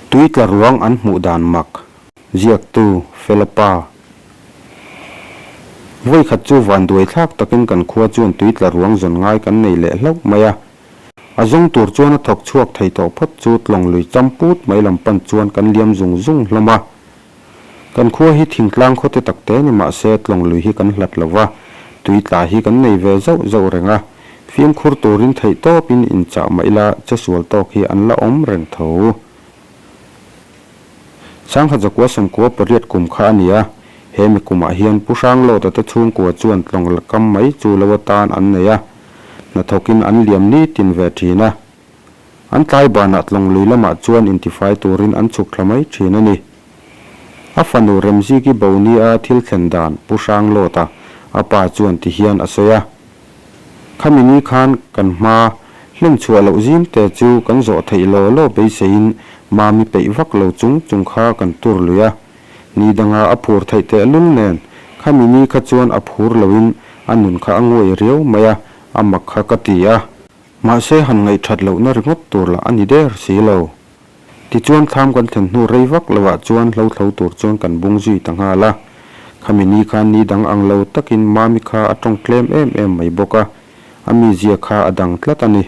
[SPEAKER 2] Tui tla ruang an hmuh dan mak, ziaktu Fela Pa. Vawi khat chu van duai thlak takin kan khua chuan tui tla ruang zawn ngai kan nei leh hlauh mai a. A zawng tur chuan a thawk chhuak thei tawh phawt chu tlawng lui cham put mai lam pan chuan kan liam zung zung hlawm a. Kan khua hi thingtlang khaw te tak te ni mah se tlawng lui hi kan hlat lo va, tui tla hi kan nei ve zauh zauh reng a, fimkhur turin theih tawpin inchah mah ila che sual tawk hi an la awm reng tho. Sangha Zakua Sawmkua pariat kum kha a ni a, He mi kumah hian Pu Hranglawta te chhungkua chuan tlawng la kam mai chu lo atan an nei a, hnathawkin an liam nitin ve thin a. An tlai banah tlawng lui lamah chuan intifai turin an chhuk thla mai thin a ni. A fanu Remziki bo nia thil thlen dan Pu Hranglawta a pa chuan ti hian a sawi a. Khami ni khan kan hma hlen chhuah loh zim te chu kan zawh theih law law beiseiin Mami peih vak lo chung chung kha kan tur lui a. Ni danga a phur theih tehlul nen khami ni kha chuan a phur loin a nun kha a nguai riau mai a, a mak kha ka ti a. Mahse han ngaihthat lohna ringawt tur lah a ni der si lo. Tichuan thlam kan thlen hnu rei vak loah chuan hlothlo tur chuan kan bung zui ta nghal a. Khami ni khan ni dang ang lo takin Mami kha a tawng tlem em em mai bawk a, a mizia kha a dang tlat a ni.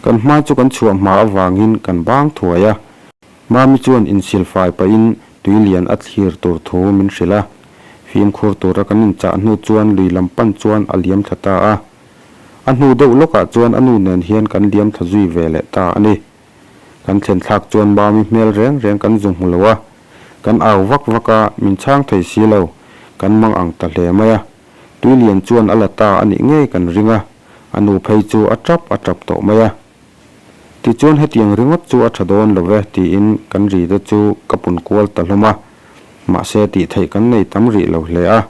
[SPEAKER 2] Kan hma chu kan chhuah hma avangin kan bang thuai a. Mami chuan insilfai pahin tui lian a thlir tur thu min hrilh a, fimkhur tura kan inchah hnu chuan lui lam pan chuan a liam thla ta a. A hnu deuh lawkah chuan a nu nen hian kan liam thla zui ve leh ta a ni. Kan thlen thlak chuan Mami hmel reng reng kan zu hmu lo a, kan au vak vak a, min chhang thei si lo, kan mang ang ta hle mai a. Tui lian chuan a la ta a nih ngei kan ring a, a nu phei chu a tap a tap tawh mai a. Tichuan hetiang ringawt chu a tha dawn lo ve tiin kan ri te chu ka pun kual ta hlawm a, mahse tih theih kan nei tam rih lo hle a,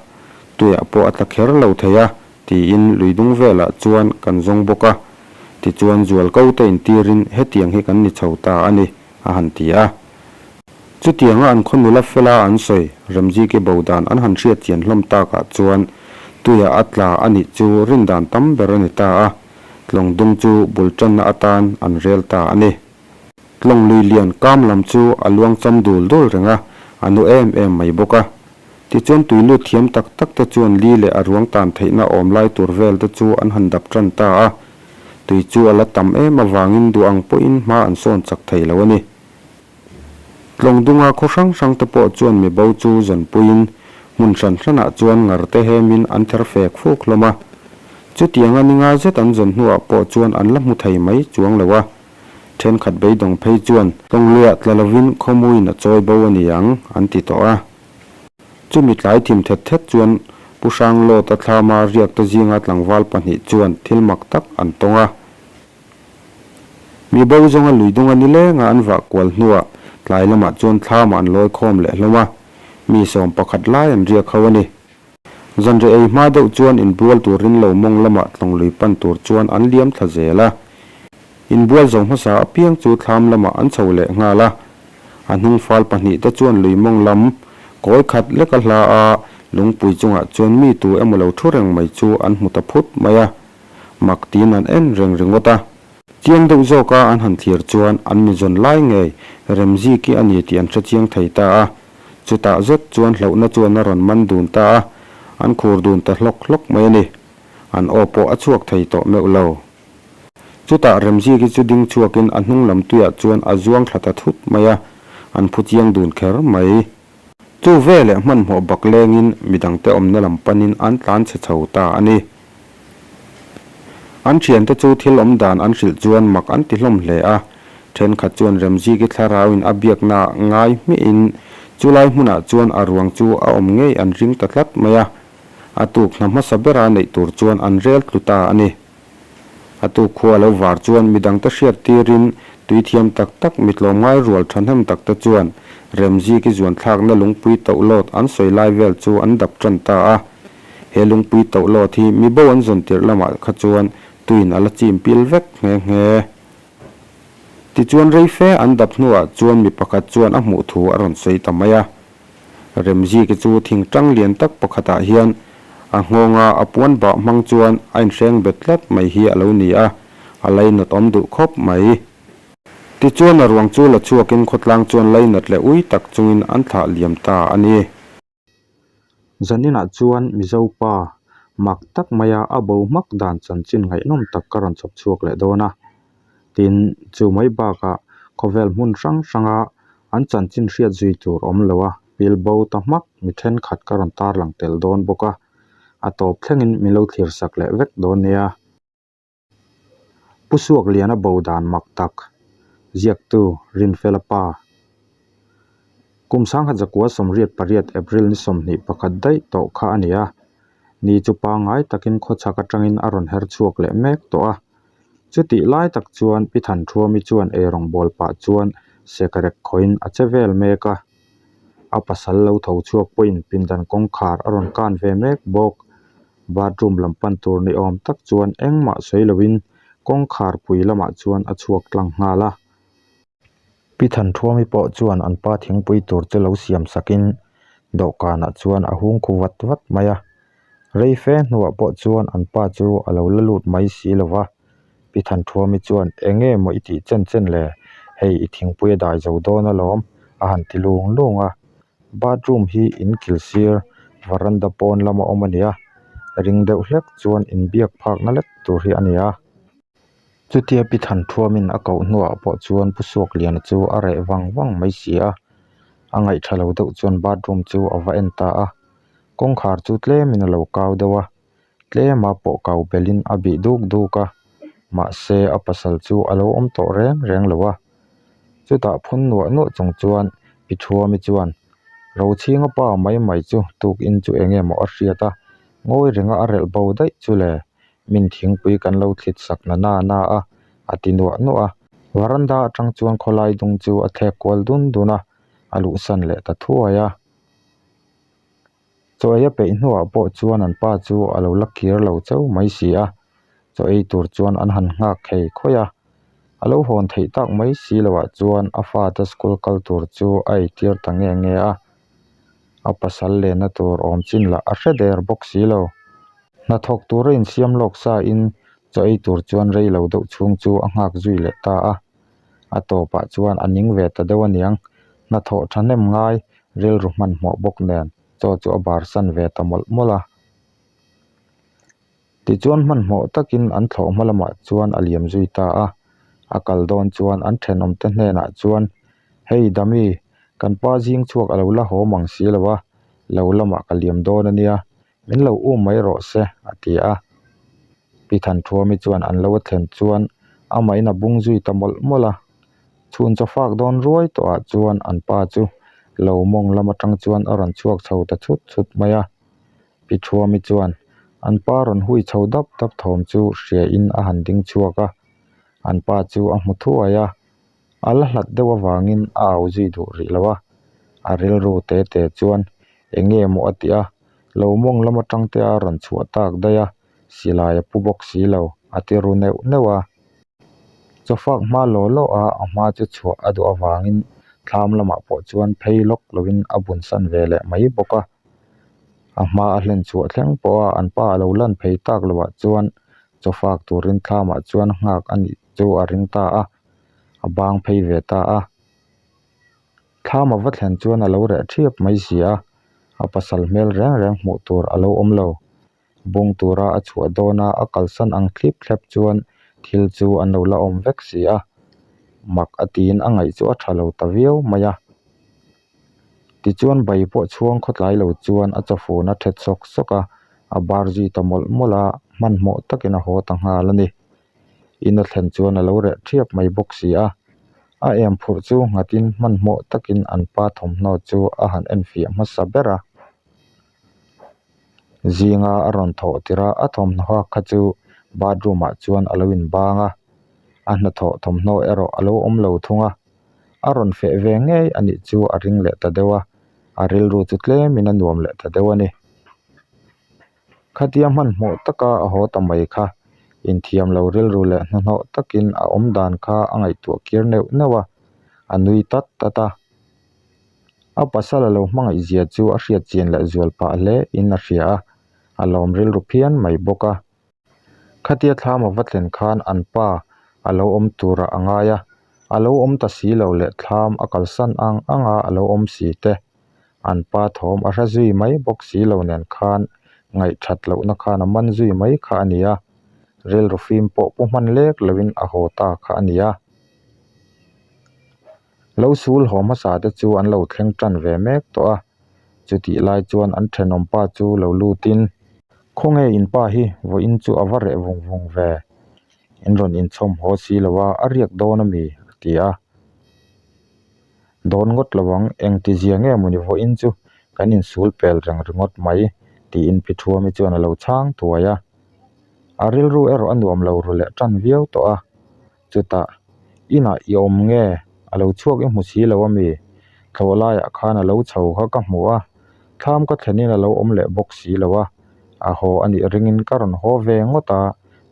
[SPEAKER 2] tuiah pawh a tla kher lo thei a tiin lui dung velah chuan kan zawng bawk a, tichuan zual ko te intirin hetiang hi kan ni chho ta a ni a han ti a. Chutianga an khaw nula fela an sawi Remziki bo dan an han hriat chian hlawm takah chuan tuiah a tla a nih chu rindan tam ber a ni ta a. Tlawng dung chu bul tanna atan an rel ta a ni. Tlawng lui lian kam lam chu a luang cham dul dul reng a, a nu em em mai bawk a. Tichuan tui lut thiam tak tak te chuan li leh a ruang tan theihna awm lai tur vel te chu an han dap tan ta a. Tui chu a la tam em avangin duh ang pawhin hma an sawn chak thei lo a ni. Tlawng dunga khaw hrang hrang te pawh chuan mi bo chu zanpuiin hmun hran hranah chuan ngar te hemin an ther fek fuk hlawm a. Chutianga ni nga zet an zawn hnuah pawh chuan an la hmu thei mai chuang lo a. Thenkhat beidawng phei chuan tlawng luiah tla lovin khawmuin a chawi bo a ni ang an ti tawh a. Chumi tlai thim thet thet chuan Pu Hranglawta thlama riakte zinga tlangval pahnih chuan thil mak tak an tawng a. Mi bo zawnga lui dunga nilenga an vah kual hnuah tlai lamah chuan thlamah an lawi khawm leh hlawm a, mi 11 lai an riak ho a ni. Zanriah ei hma deuh chuan inbual turin lo mawng lamah tlawng lui pan tur chuan an liam thla zel a. Inbual zo hmasa apiang chu thlam lamah an chho leh nghal a. A hnung fal pahnihte chuan lui mawng lam kawi khat leka hla a lungpui chungah chuan mi tu emaw lo thu reng mai chu an hmu ta phut mai a. Mak tiin an en reng ringawt a. Chiang deuh zawka an han thlir chuan an mi zawn lai ngei Remziki a ni tih an hre chiang thei ta a. Chutah zet chuan hlauhna chuan a rawn man dun ta a, an khur dun ta hlawk hlawk mai a ni. An aw pawh a chhuak thei tawh meuh lo. Chutah Remziki chu ding chhuakin a hnung lam tuiah chuan a zuang thla ta thut mai a, an phu chiang dun kher mai. Chu veleh hmanhmawh bak lengin midangte awmna lam panin an tlan chhe chho ta a ni. An thiante chu thil awm dan an hrilh chuan mak an ti hlawm hle a, thenkhat chuan Remziki thlarauin a biakna ngai hmiahin chulai hmunah chuan a ruang chu a awm ngei an ring ta tlat mai a, a tuk hna hmasa bera neih tur chuan an rel tlu ta a ni. A tuk khua lo var chuan midangte hriat tirin tui thiam tak tak mi tlawmngai rual thahnem takte chuan Remziki zuanthlakna lungpui tohlawt an sawi lai vel chu an dap tan ta a. He lungpui tohlawt hi mi bo an zawn tirh lamah kha chuan tuin a la chim pil vek nghe nghe. Tichuan rei fe an dap hnuah chuan mi pakhat chuan a hmuh thu a rawn sawi ta mai a. Remziki chu thingtang lian tak pakhatah hian a nghawnga a puan bah hmang chuan a inhreng bet tlat mai hi a lo ni a, a lainat awm duh khawp mai. Tichuan a ruang chu la chhuakin khawtlang chuan lainat leh ui tak chungin an thlah liam ta a ni.
[SPEAKER 1] Zaninah chuan Mizo pa mak tak maia a bo hmak dan chanchin ngaihnawm tak ka rawn chawp chhuak leh dawn a. Tin, chu mai bakah khawvel hmun hrang hranga an chanchin hriat zui tur awm lo a, pil bo ta hmak mi thenkhat ka rawn tarlang tel dawn bawk a, a tawp thlengin min lo thlir sak leh vek dawn nia. Pu Suakliana bo dan mak tak, ziaktu Rinfela pa. Kum 1988 April ni 21 daih tawh kha a ni a, ni chu pangngai takin khawchhak atangin a rawn her chhuak leh mek tawh a. Chutih lai tak chuan Pi Thanṭhuami chuan eirawngbawl pah chuan sekrek khawiin a che vel mek a. A pasal lo tho chhuak pawhin pindan kawngkhar a rawn kan ve mek bawk. Bathroom lam pan tur ni awm tak chuan engmah sawi loin kawngkhar pui lamah chuan a chhuak tlang nghal a. Pi Thanṭhuami pawh chuan an pa thingpui tur chu lo siam sakin dawhkanah chuan a hung khu vat vat mai a. Rei fe hnuah pawh chuan an pa chu a lo la lut mai si lo va. Pi Thanṭhuami chuan, Eng nge maw i tih chen chen le? Hei i thingpui a dai zo dawn alawm, a han ti lung lung a. Bathroom hi in kil sir varanda pawn lama awm a ni a, ring deuh hlek chuan inbiak phakna lek tur hi a ni a. Chutia Pi Thanṭhuamin a koh hnuah pawh chuan Pu Suakliana chu a reh vang vang mai si a, a ngaihṭha lo deuh chuan bathroom chu a va en ta a. Kawngkhar chu tlemin a lo kau deuh a, tlema pawh kau belhin a bih duk duk a, mahse a pasal chu a lo awm tawh reng reng lo a. Chutah phun nuah nuah chung chuan Pi Thuami chuan, Rochhinga pa mai mai chu tukin chu eng nge maw a hriat a, ngawi renga a relh bo daih chu le, min thingpui kan lo thlit sak na na na a, a ti nuah nuah a. Varanda atang chuan khawlai dung chu a thlek kual dun dun a, a luhsan leh ta thuai a. Chaw ei a peih hnuah pawh chuan an pa chu a lo la kir lo chauh mai si a, chaw ei tur chuan an han nghak thei khawih a. A lo hawn theih tak mai si loah chuan a fate school kal tur chu a eitir ta nge nge a, a pasal lenna tur awm chin lah a hre der bawk si lo. Hnathawk tura insiam lawk sa in chaw ei tur chuan rei lo deuh chhung chu a nghak zui leh ta a, a tawpah chuan a ning ve ta deuh aniang, hnathawh thahnem ngai rilru hmanhmawh bawk nen chaw chu a bar san ve ta mawlh mawlh a. Tichuan hmanhmawh takin an thlawh hma lamah chuan a liam zui ta a, a kal dawn chuan an thenawmte hnenah chuan, Hei Dami, kan pa zing chhuak a lo la haw mang si lo a, lo lamah ka liam dawn a nia, Min lo um mai rawh se, a ti a. Pi Thanṭhuami chuan an lo a thlen chuan amahin a bung zui ta mawlh mawlh a. Chhun chaw fak dawn ruai tawhah chuan an pa chu lo mawng lam atang chuan a rawn chhuak chho ta chhut chhut mai a. Pi Ṭhuami chuan an pa rawn hui chho dap dap thawm chu hriain a han ding chhuak a. An pa chu a hmu thuai a, a la hlat deuh avangin a au zui duh rih lo a. A rilru te te chuan Eng nge maw a ti a, lo mawng lam atang te a rawn chhuah tak daih a, silai a pu bawk si lo, a ti ru neuh neuh a. Chawfak hma law law a, a hma chu chhuah a duh avangin thlam lamah pawh chuan phei lawk lovin a bun san ve leh mai bawk a. A hma a hlen chhuah thleng pawh a an pa a lo lan phei tak lovah chuan chawfak turin thlamah chuan nghak a nih chu a ring ta a, a bang phei ve ta a. Thlam a va thlen chuan a lo reh thiap mai si a, a pasal hmel reng reng hmuh tur a lo awm lo. Bung tura a chhuah dawna a kalsan ang thlip thlep chuan thil chu an lo la awm vek si a, mak a tiin a ngaih chu a tha lo ta viau mai a. Tichuan bai pawh chhuang khawtlai lo chuan a chawfun a thet sawk sawk a, a bar zui ta mawlh mawlh a, hmanhmawh takin a haw ta nghal a ni. In a thlen chuan a lo reh thiap mai bawk si a, a em phurh chu nghatin hmanhmawh takin an pa thawmhnaw chu a han enfiah hmasa ber a. Zinga a rawn thawh tirh a, a thawmhnaw hak kha chu bathroom ah chuan a lo inbang a, a hnathawh thawmhnaw erawh a lo awm lo thung a, a rawn feh ve ngei a nih chu a ring leh ta deuh a, a rilru chu tlemin a nuam leh ta deuh a ni. Khatia hmanhmawh taka a haw ta mai kha, inthiam lo rilru leh hnahnawh takin a awm dan kha a ngaihtuah kir neuh neuh a, a nui tat tat a. A pasal a lo hmangaih zia chu a hriat chian leh zual pah hle in a hria a, a lawm rilru phian mai bawk a. Khatia thlam a va thlen khan an pa a lo awm turah a ngai a, a lo awm ta si lo leh thlam a kalsan ang ang a a lo awm si te. An pa thawm a hre zui mai bawk si lo nen khan ngaihthat lohna khan a man zui mai kha a ni a, rilru fim pawh pu hman lek loin a haw ta kha a ni a. Lo sul haw hmasa te chu an lo thleng tan ve mek tawh a, chutih lai chuan an thenawm pa chu lo lutin, Khawnge in pa hi vawiin chu a va reh vung vung ve, in rawn inchhawm haw si lo a, a riak dawn a mi? a ti a. Dawn ngawt lo ang, engti zia nge mawni vawiin chu kan insul pel reng ringawt mai, tiin Pi Thuami chuan a lo chhang thuai a. A rilru erawh a nuam lo ru leh tan viau tawh a. Chutah, inah i awm nge? A lo chhuak i hmu si lo a mi? Thlawh laiah khan a lo chho kha ka hmu a, thlam ka thlenin a lo awm leh bawk si lo a, a haw a nih ringin ka rawn haw ve ngawt a,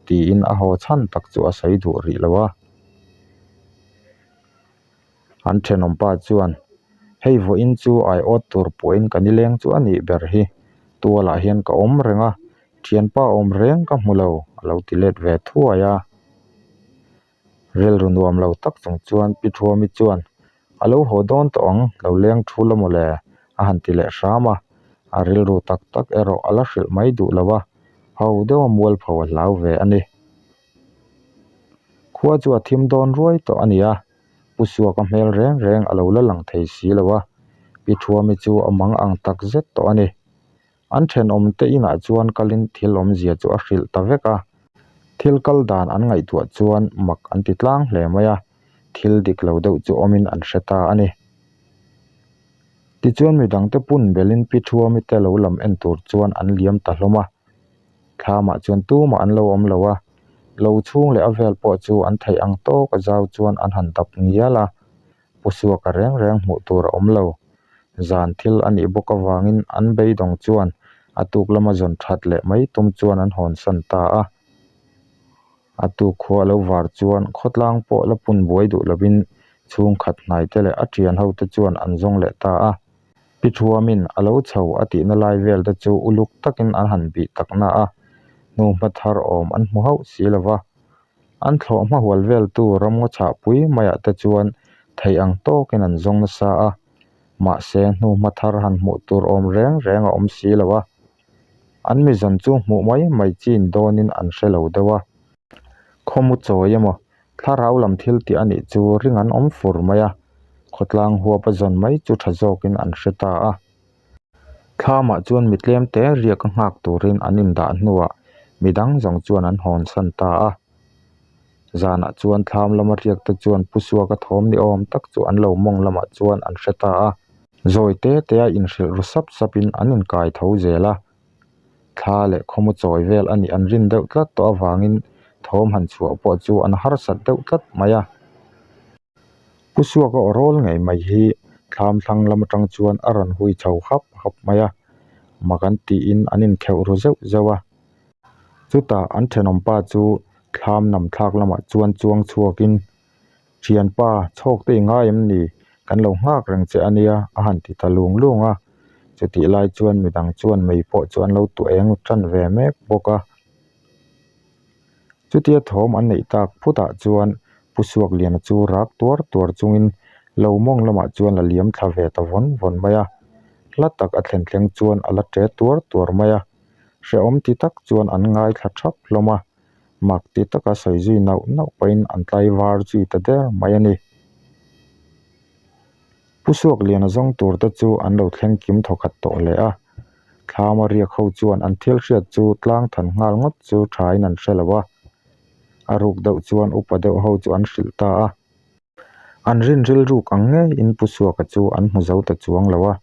[SPEAKER 1] tiin a haw chhan tak chu a sawi duh rih lo a. An thenawmpa chuan, Hei vawiin chu aiawt tur pawhin ka nileng chu a nih ber hi, tualah hian ka awm reng a, thianpa awm reng ka hmu lo, a lo ti let ve thuai a. Rilru nuam lo tak chung chuan Pi Thuami chuan, A lo haw dawn tawh ang, lo leng thu la mawle, a han ti leh hram a. A rilru tak tak erawh a la hrilh mai duh lo a, ho deuha mualpho a hlau ve a ni. Khua chu a thim dawn ruai tawh a ni a, Pu Suaka hmel reng reng a lo la lang thei si lo a, Pi Thuami chu a mang ang tak zet tawh a ni. An thenawm te inah chuan kalin thil awmzia chu a hrilh ta vek a, thil kal dan an ngaihtuah chuan mak an ti tlang hle mai a, thil dik lo deuh chu awmin an hre ta a ni. Tichuan midangte pun belin Pi Thuami te lo lam en tur chuan an liam ta hlawm a. Thlamah chuan tumah an lo awm lo a, lo chhung leh a vel pawh chu an theih ang tawk a zau chuan an han dap ngial a, pu suaka reng reng hmuh tur a awm lo. Zan thil a nih bawk avangin an beidawng chuan a tuk lama zawn that leh mai tum chuan an hawnsan ta a. A tuk khua lo var chuan khawtlang pawh la pun buai duh lovin chhungkhat hnaite leh a thian hote chuan an zawng leh ta a. Pi Thuamin a lo chho a tihna lai vel te chu uluk takin an han bih tak na a, hnu hma thar awm an hmu hauh si lo va. An thlawh hma hual veltu ramngaw chhahpui maiah te chuan theih ang tawkin an zawng nasa a, mahse hnu hma thar han hmuh tur awm reng reng a awm si lo a. An mizawn chu hmuh mai mai chin dawnin an hre lo deuh a. Khawmu chawi emaw Thlarau lam thil tih a nih chu ring an awm fur mai a, khawtlang huapa zawn mai chu tha zawkin an hre ta a. Thlamah chuan mi tlem te riak a nghak turin an indah hnuah midang zawng chuan an hawnsan ta a. Zanah chuan thlam lama riak te chuan Pu Suaka thawm ni awm tak chu an lo mawng lamah chuan an hre ta a. Zawi te te a inhrilh ru sap sapin an inkai tho zel a. Thla leh khawmu chawi vel a nih an rin deuh tlat tawh avangin thawm han chhuah pawh chu an harsat deuh tlat mai a. Pu Suaka aw rawl ngei mai hi thlam thlang lam atang chuan a rawn hui chho hap hap mai a, mak an tiin an inkheuh ru zeuh zeuh a. Chutah an thenawmpa chu thlam nam thlak lamah chuan chuang chhuakin Thianpa, chhawk te i ngai em ni? Kan lo nghak reng che a nia, a han ti ta lung lung a. Chutih lai chuan midang chuan mei pawh chu an lo tuah eng tan ve mek bawk a. Chutia thawm an neih tak phutah chuan Pu Suakliana chu rak tuar tuar chungin lo mawng lamah chuan a liam thla ve ta vawn vawn mai a. Hla tak a thlen thleng chuan a la ṭe tuar tuar mai a. Hrehawm ti tak chuan an ngaithla ṭhap hlawm a. Mak ti taka sawi zui nauh nauh pahin an tlai var zui ta der mai a ni. Pu Suakliana zawng tur te chu an lo thleng kim thawkhat tawh hle a. Thlama riak ho chuan an thil hriat chu tlang than nghal ngawt chu thain an hre lo a. A ruk deuh chuan upa deuh ho chu an hrilh ta a. An rin rilruk ang ngeiin Pu Suaka chu an hmu zo ta chuang lo a.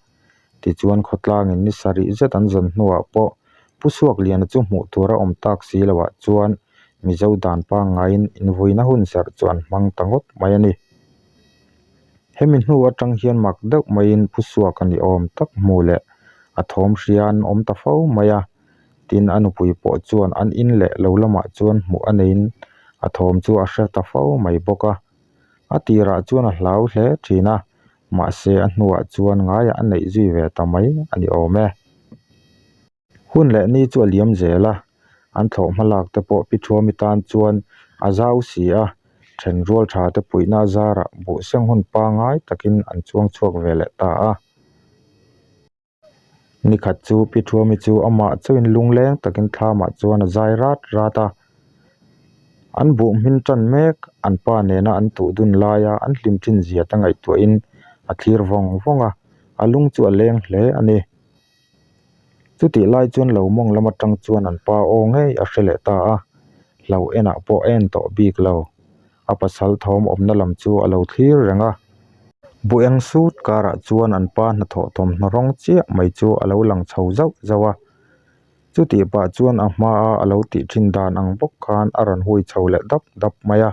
[SPEAKER 1] Tichuan khawtlangin ni sarih zet an zawn hnuah pawh Pu Suakliana chu hmuh tur a awm tak si loah chuan Mizo dan pangngaiin invuina hun serh chu an hmang ta ngawt mai a ni. Hemi hnu atang hian mak deuh maiin Pu Suaka ni awm tak hmu leh a thawm hria an awm ta fo mai a. Tin, a nupui pawh chuan an in leh lo lamah chuan hmuh a neiin a thawm chu a hre ta fo mai bawk a. A tirah chuan a hlau hle thin a, mahse a hnuah chuan ngaiah a neih zui ve ta mai a ni awm e. Hun leh ni chu a liam zel a, an thlawh hma lak te pawh Pi Thuami tan chuan a zau si a, then rual tha te puihna a zarah buhseng hun pangngai takin an chuang chhuak ve leh ta a. Nikhat chu Pi Thuami chu amah chauhin lungleng takin thlamah chuan a zai rat rat a. An buh hmin tan mek, an pa nena an tuh dun laia an hlim thin zia te ngaihtuahin a thlir vawng vawng a, a lung chu a leng hle a ni. Chutih lai chuan lo mawng lam atang chuan an pa aw ngei a hre leh ta a, hlo enah pawh a en tawh bik lo. A pasal thawm awmna lam chu a lo thlir reng a. Buh eng sut karah chuan an pa hnathawh thawmhnaw rawng chiah mai chu a lo lang chho zauh zauh a. Chutih pah chuan a hmaa a lo tih thin dan ang bawk khan a rawn hui chho leh dap dap mai a.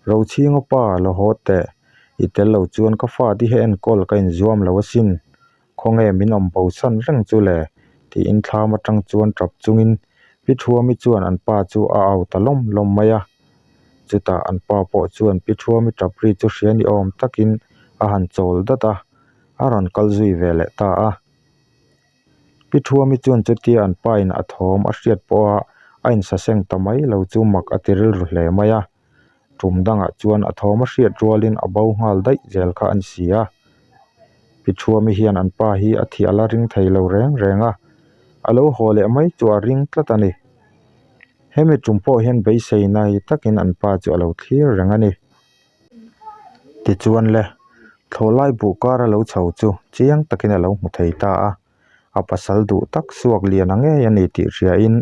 [SPEAKER 1] Rochhinga pa lo haw teh, i tel lo chuan ka fate hi enkawl ka inzuam lo asin, khawnge min awm bo san reng chu le? tiin thlam atang chuan tap chungin Pi Thuami chuan an pa chu a au ta lawm lawm mai a. Chutah an pa pawh chuan Pi Thuami tap ri chu hria ni awm takin a han chawl dat a, a rawn kal zui ve leh ta a. Pi Thuami chuan chutia an pa in a thawm a hriat pawha a insaseng ta mai lo chu mak a ti rilru hle mai a. Tum dangah chuan a thawm a hriat rualin a bo nghal daih zel kha a ni si a. Pi Thuami hian an pa hi a thih a la ring thei lo reng reng a, a lo haw leh mai chu a ring tlat a ni. Hemi tum pawh hian beisei nai takin an pa chu a lo thlir reng a ni. Tichuan le, thlawhlai buh kar a lo chho chu chiang takin a lo hmu thei ta a, a pasal duh tak suak lian a ngei a ni tih hriain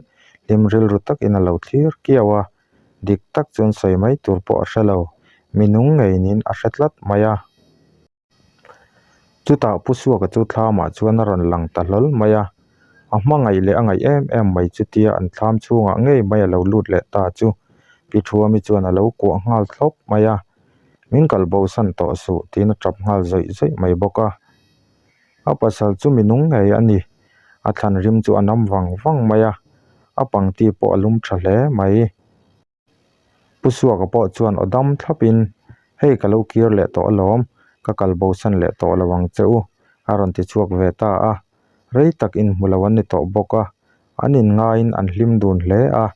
[SPEAKER 1] hlim rilru takin a lo thlir kiau a, dik tak chuan sawi mai tur pawh a hre lo, mi nung ngeinin a hre tlat mai a. Chutah Pu Suaka chu thlamah chuan a rawn lang ta hlawl mai a, a hmangaih leh a ngaih em em mai chutia an thlam chhungah ngei mai a lo lut leh ta chu Pi Thuami chuan a lo kuah nghal thlawp mai a, Min kal bosan tawh suh tiin a tap nghal zawih zawih mai bawk a. A pasal chu mi nung ngei a ni, a thlan rim chu a nam vang vang mai a, a pangti pawh a lum tha hle mai. Pu Suaka pawh chuan aw dam thlapin, Hei ka lo kir leh tawh alawm, ka kal bosan leh tawh lo ang che u, a rawn ti chhuak ve ta a. Rei tak inhmu lo an ni tawh bawk a, an inngaiin an hlim dun hle a,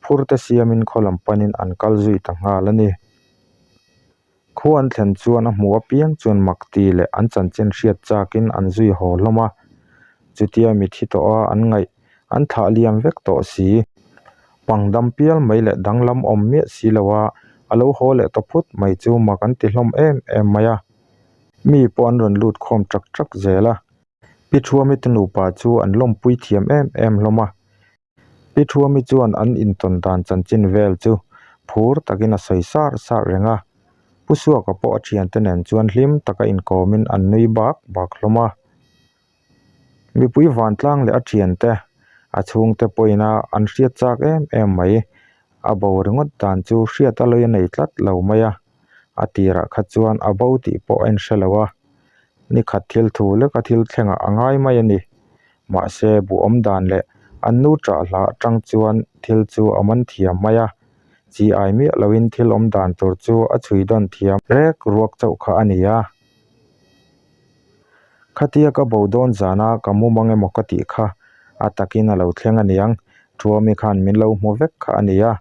[SPEAKER 1] phur te siamin khaw lam panin an kal zui ta nghal a ni. Khua an thlen chuan a hmuh apiang chuan mak ti leh an chanchin hriat chakin an zui haw hlawm a, chutia mithi tawha an ngaih an thlah liam vek tawh si. Pangdam pial mai leh danglam awm miah si lo a, a lo haw leh ta phut mai chu mak an ti hlawm em em mai a. Mi pawh an rawn lut khawm ṭak ṭak zel a. Pi Thuami te nupa chu an lawmpui thiam em em hlawm a. Pi Thuami chuan an intawn dan chanchin vel chu phur takin a sawi sar sar reng a, Pu Suaka pawh a thiante nen chuan hlim taka inkawmin an nui bak bak hlawm a. Mipui vantlang leh a thiante, a chhungte pawhin a an hriat chak em em mai, a bo ringawt dan chu hriat a lawi a nei tlat lo mai a, a tirah kha chuan a bo tih pawh a inhre lo a, nikhat thil thu leka thil thlengah a ngai mai a ni. Mahse, buh awm dan leh an nu ṭah hla aṭang chuan thil chu a man thiam mai a, chi ai miah loin thil awm dan tur chu a chhui dawn thiam rek ruak chauh kha a ni a. Khatia ka bo dawn zana ka mu mang emaw ka tih kha a takin a lo thleng a niang, Thuami khan min lo hmu vek kha a ni a,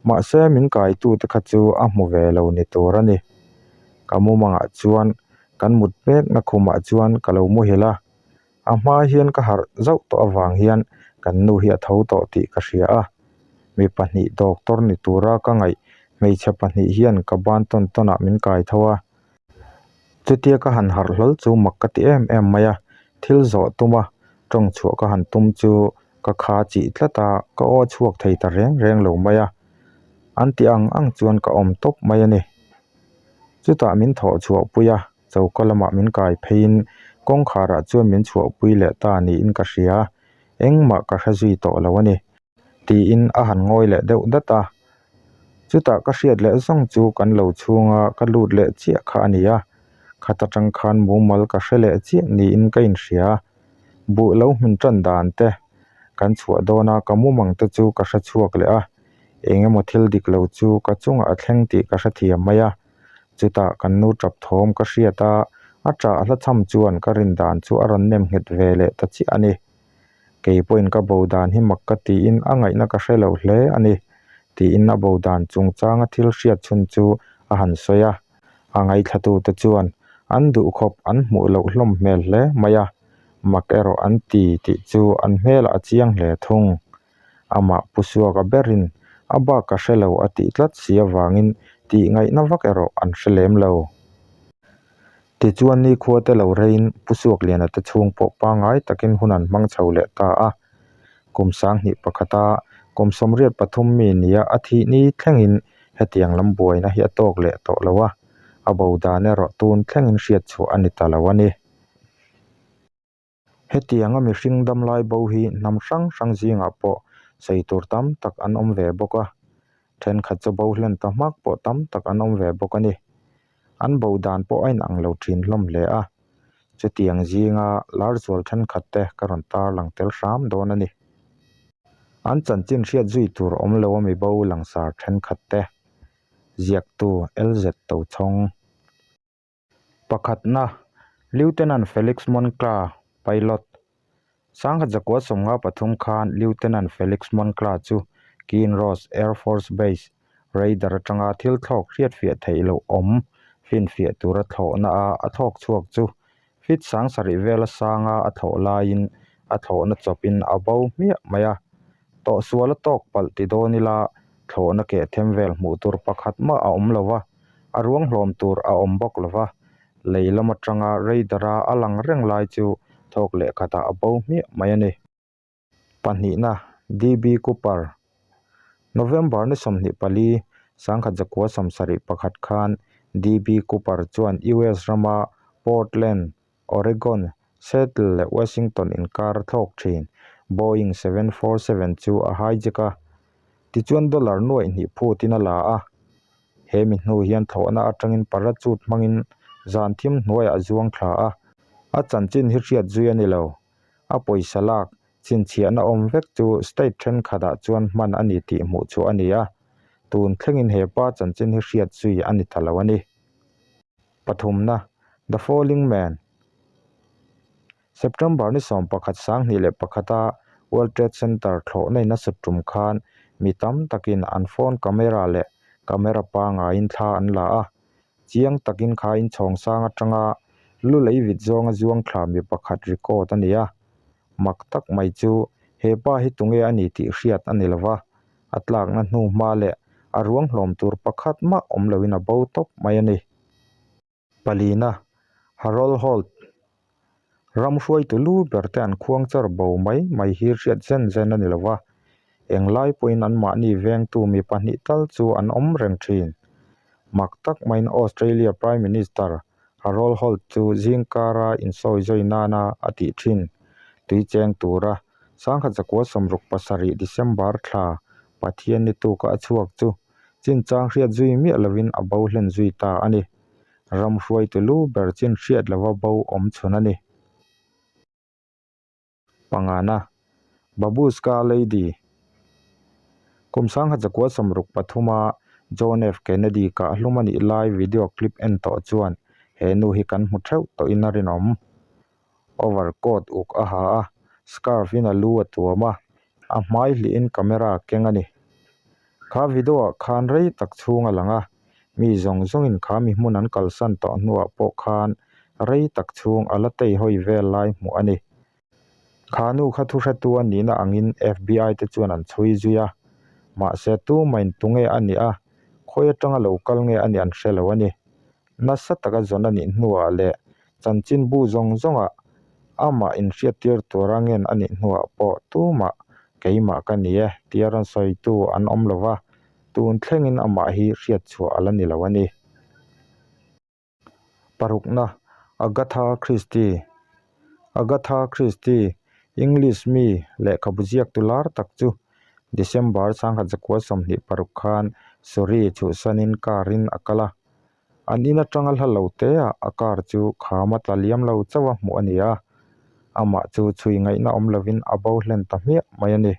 [SPEAKER 1] mahse min kaitute kha chu a hmu ve lo ni tur a ni. Ka mu mangah chuan kan mut mekna khumah chuan ka lo muhil a, A hma hian ka harh zauh tawh avang hian kan nu hi a tho tawh tih ka hria a, mi pahnih doctor ni tura ka ngaih hmeichhe pahnih hian ka ban tawn tawnah min kai tho a. Chutia ka han harh hlawl chu mak ka ti em em mai a, thil zawh tum a, tawng chhuah ka han tum chu ka kha chih tlat a, ka aw chhuak thei ta reng reng lo mai a, an ti ang ang chuan ka awm tawp mai a ni. Chutah min thawh chhuah pui a. Choka lamah min kai pheiin kawngkharah chuan min chhuahpui leh ta niin ka hria, engmah ka hre zui tawh lo a ni, tiin a han ngawi leh deuh dat a. Chutah ka hriat leh zawng chu kan lo chhunga ka lut leh chiah kha a ni a, khat atang khan mumal ka hre leh chiah niin ka inhria. Buh lo hmun tan dan te, kan chhuah dawna ka mumang te chu ka hre chhuak leh a, eng emaw thil dik lo chu ka chungah a thleng tih ka hrethiam mai a. Chutah kan nu tap thawm ka hriat a, a ṭah hla cham chuan ka rin dan chu a rawn nem nghet ve leh ta chiah a ni. Kei pawhin ka bo dan hi mak ka tiin a ngaihna ka hre lo hle a ni, tiin a bo dan chungchanga thil hriat chhun chu a han sawi a. A ngaithlatute chuan an duhkhawp an hmuh loh hlawm hmel hle mai a, mak erawh an ti tih chu an hmelah a chiang hle thung. Amah Pu Suaka berin a bak ka hre lo a tih tlat si avangin tih ngaihna vak erawh an hre lem lo. Tichuan nikhua te lo reiin Pu Suakliana te chhung pawh pangngai takin hun an hmang chho leh ta a. Kum sanghnih pakhata kum 83 mi nia a thih ni thlengin hetiang lam buaina hi a tawk leh tawh lo a. A bo dan erawh tun thlengin hriat chhuah a ni ta lo a ni. Hetianga mihring damlai bo hi hnam hrang hrang zingah pawh sawi tur tam tak an awm ve bawk a, thenkhat chu bo hlen ta hmak pawh tam tak an awm ve bawk a ni. An bo dan pawh a inang lo thin hlawm hle a, chutiang zinga lar zual thenkhat te ka rawn tarlang tel hram dawn a ni. An chanchin hriat zui tur awm lo a mi bo langsar thenkhat te ziaktu LZ Tochhawng. Pakhatna, Lieutenant Felix Moncla, Pilot. Sangha zakua 53 khan Lieutenant Felix Moncla chu Kinross Air Force Base radar atanga thil thlawk hriatfiah theih loh awm finfiah tura thlawhna a a thlawk chhuak chu feet 7000 vela sanga a thlawh laiin a thlawhna chawpin a bo hmiah mai a. Tawhsual a tawk palh ti dawn ila thlawhna keh them vel hmuh tur pakhat mah a awm lo va, a ruang hlawm tur a awm bawk lo va, lei lam atanga radar-a a lang reng lai chu thawk leh khatah a bo hmiah mai a ni. Pahnihna, DB Cooper. November ni 24, 1971 khan DB Cooper chuan US rama Portland, Oregon, Seattle leh Washington inkar a thlawk thin. Boeing 747 chu a hijack a, tichuan dollar nuaih hnih phutin a la a. He mi hnu hian thlawhna atangin parachute hmangin zan thim hnuaiah a zuang thla a, a chanchin hi hriat zui a ni lo. A pawisa lak chhinchhiahna awm vek chu state thenkhatah chuan hman a ni tih hmuh chhuah a ni a, tun thlengin he pa chanchin hi hriat zui a ni ta lo a ni. Pathumna, The Falling Man. September ni 11 2001 a World Trade Center thlawhna in a sut tum khan mi tam takin an phone camera leh camera pangaiin thla an la a, chiang takin kha inchhawng sang atanga lu lei vit zawnga zuang thla mi pakhat record a ni a. Mak tak mai chu he pa hi tunge a ni tih hriat a ni lova, a tlakna hnu hma leh a ruang hlawm tur pakhat mah awm loin a bo tawp mai a ni. Palina, Harold Holt, Ram hruaitu lu ber te an khuang char bo mai mai hi hriat zen zen a ni lo va, englai pawhin anmahni vengtu mi pahnih tal chu an awm reng thin. Mak tak maiin Australia Prime Minister Harold Holt chu zingkara insawizawi nana a tih thin. Tui cheng tura 1967 December thla Pathian ni tuka a chhuak chu chinchang hriat zui miah lovin a bo hlen zui ta a ni. Ram hruaitu lu ber chin hriat lova bo awm chhun a ni. Pangana, Babushka Lady, Kum 1963 a John F Kennedy kah hlum a nih lai video clip en tawh chuan he nu hi kan hmu theuh tawhin a rinawm. Overcoat uk a ha a, scarf in a lu a tuam a, a hmai hlihin camera a keng a ni. Kha video ah khan rei tak chhung a lang a, mi zawng zawngin kha mi hmun an kalsan tawh hnuah pawh khan rei tak chhung a la tei hawi vel lai hmuh a ni. Kha nu kha thuhretu a nihna angin FBI te chuan an chhui zui a, mahse tumahin tunge a nih a, khawi atanga lo kal nge a nih an hre lo a ni. Nasa taka zawn a nih hnuah leh chanchinbu zawng zawngah amah inhriattir tura ngen a nih hnuah pawh tumah keimah ka ni e tia rawn sawitu an awm lo va, tun thlengin amah hi hriatchhuah a la ni lo a ni. Parukna, Agatha Christie Agatha Christie, English mi lehkhabu ziaktu lar tak chu December 1926 khan Surrey chhuhsanin car in a kal a. An in atanga hla lo teah a car chu kham a tla liam lo chauh a hmuh a ni a, amah chu chhui ngaihna awm lovin a bo hlen ta hmiah mai a ni.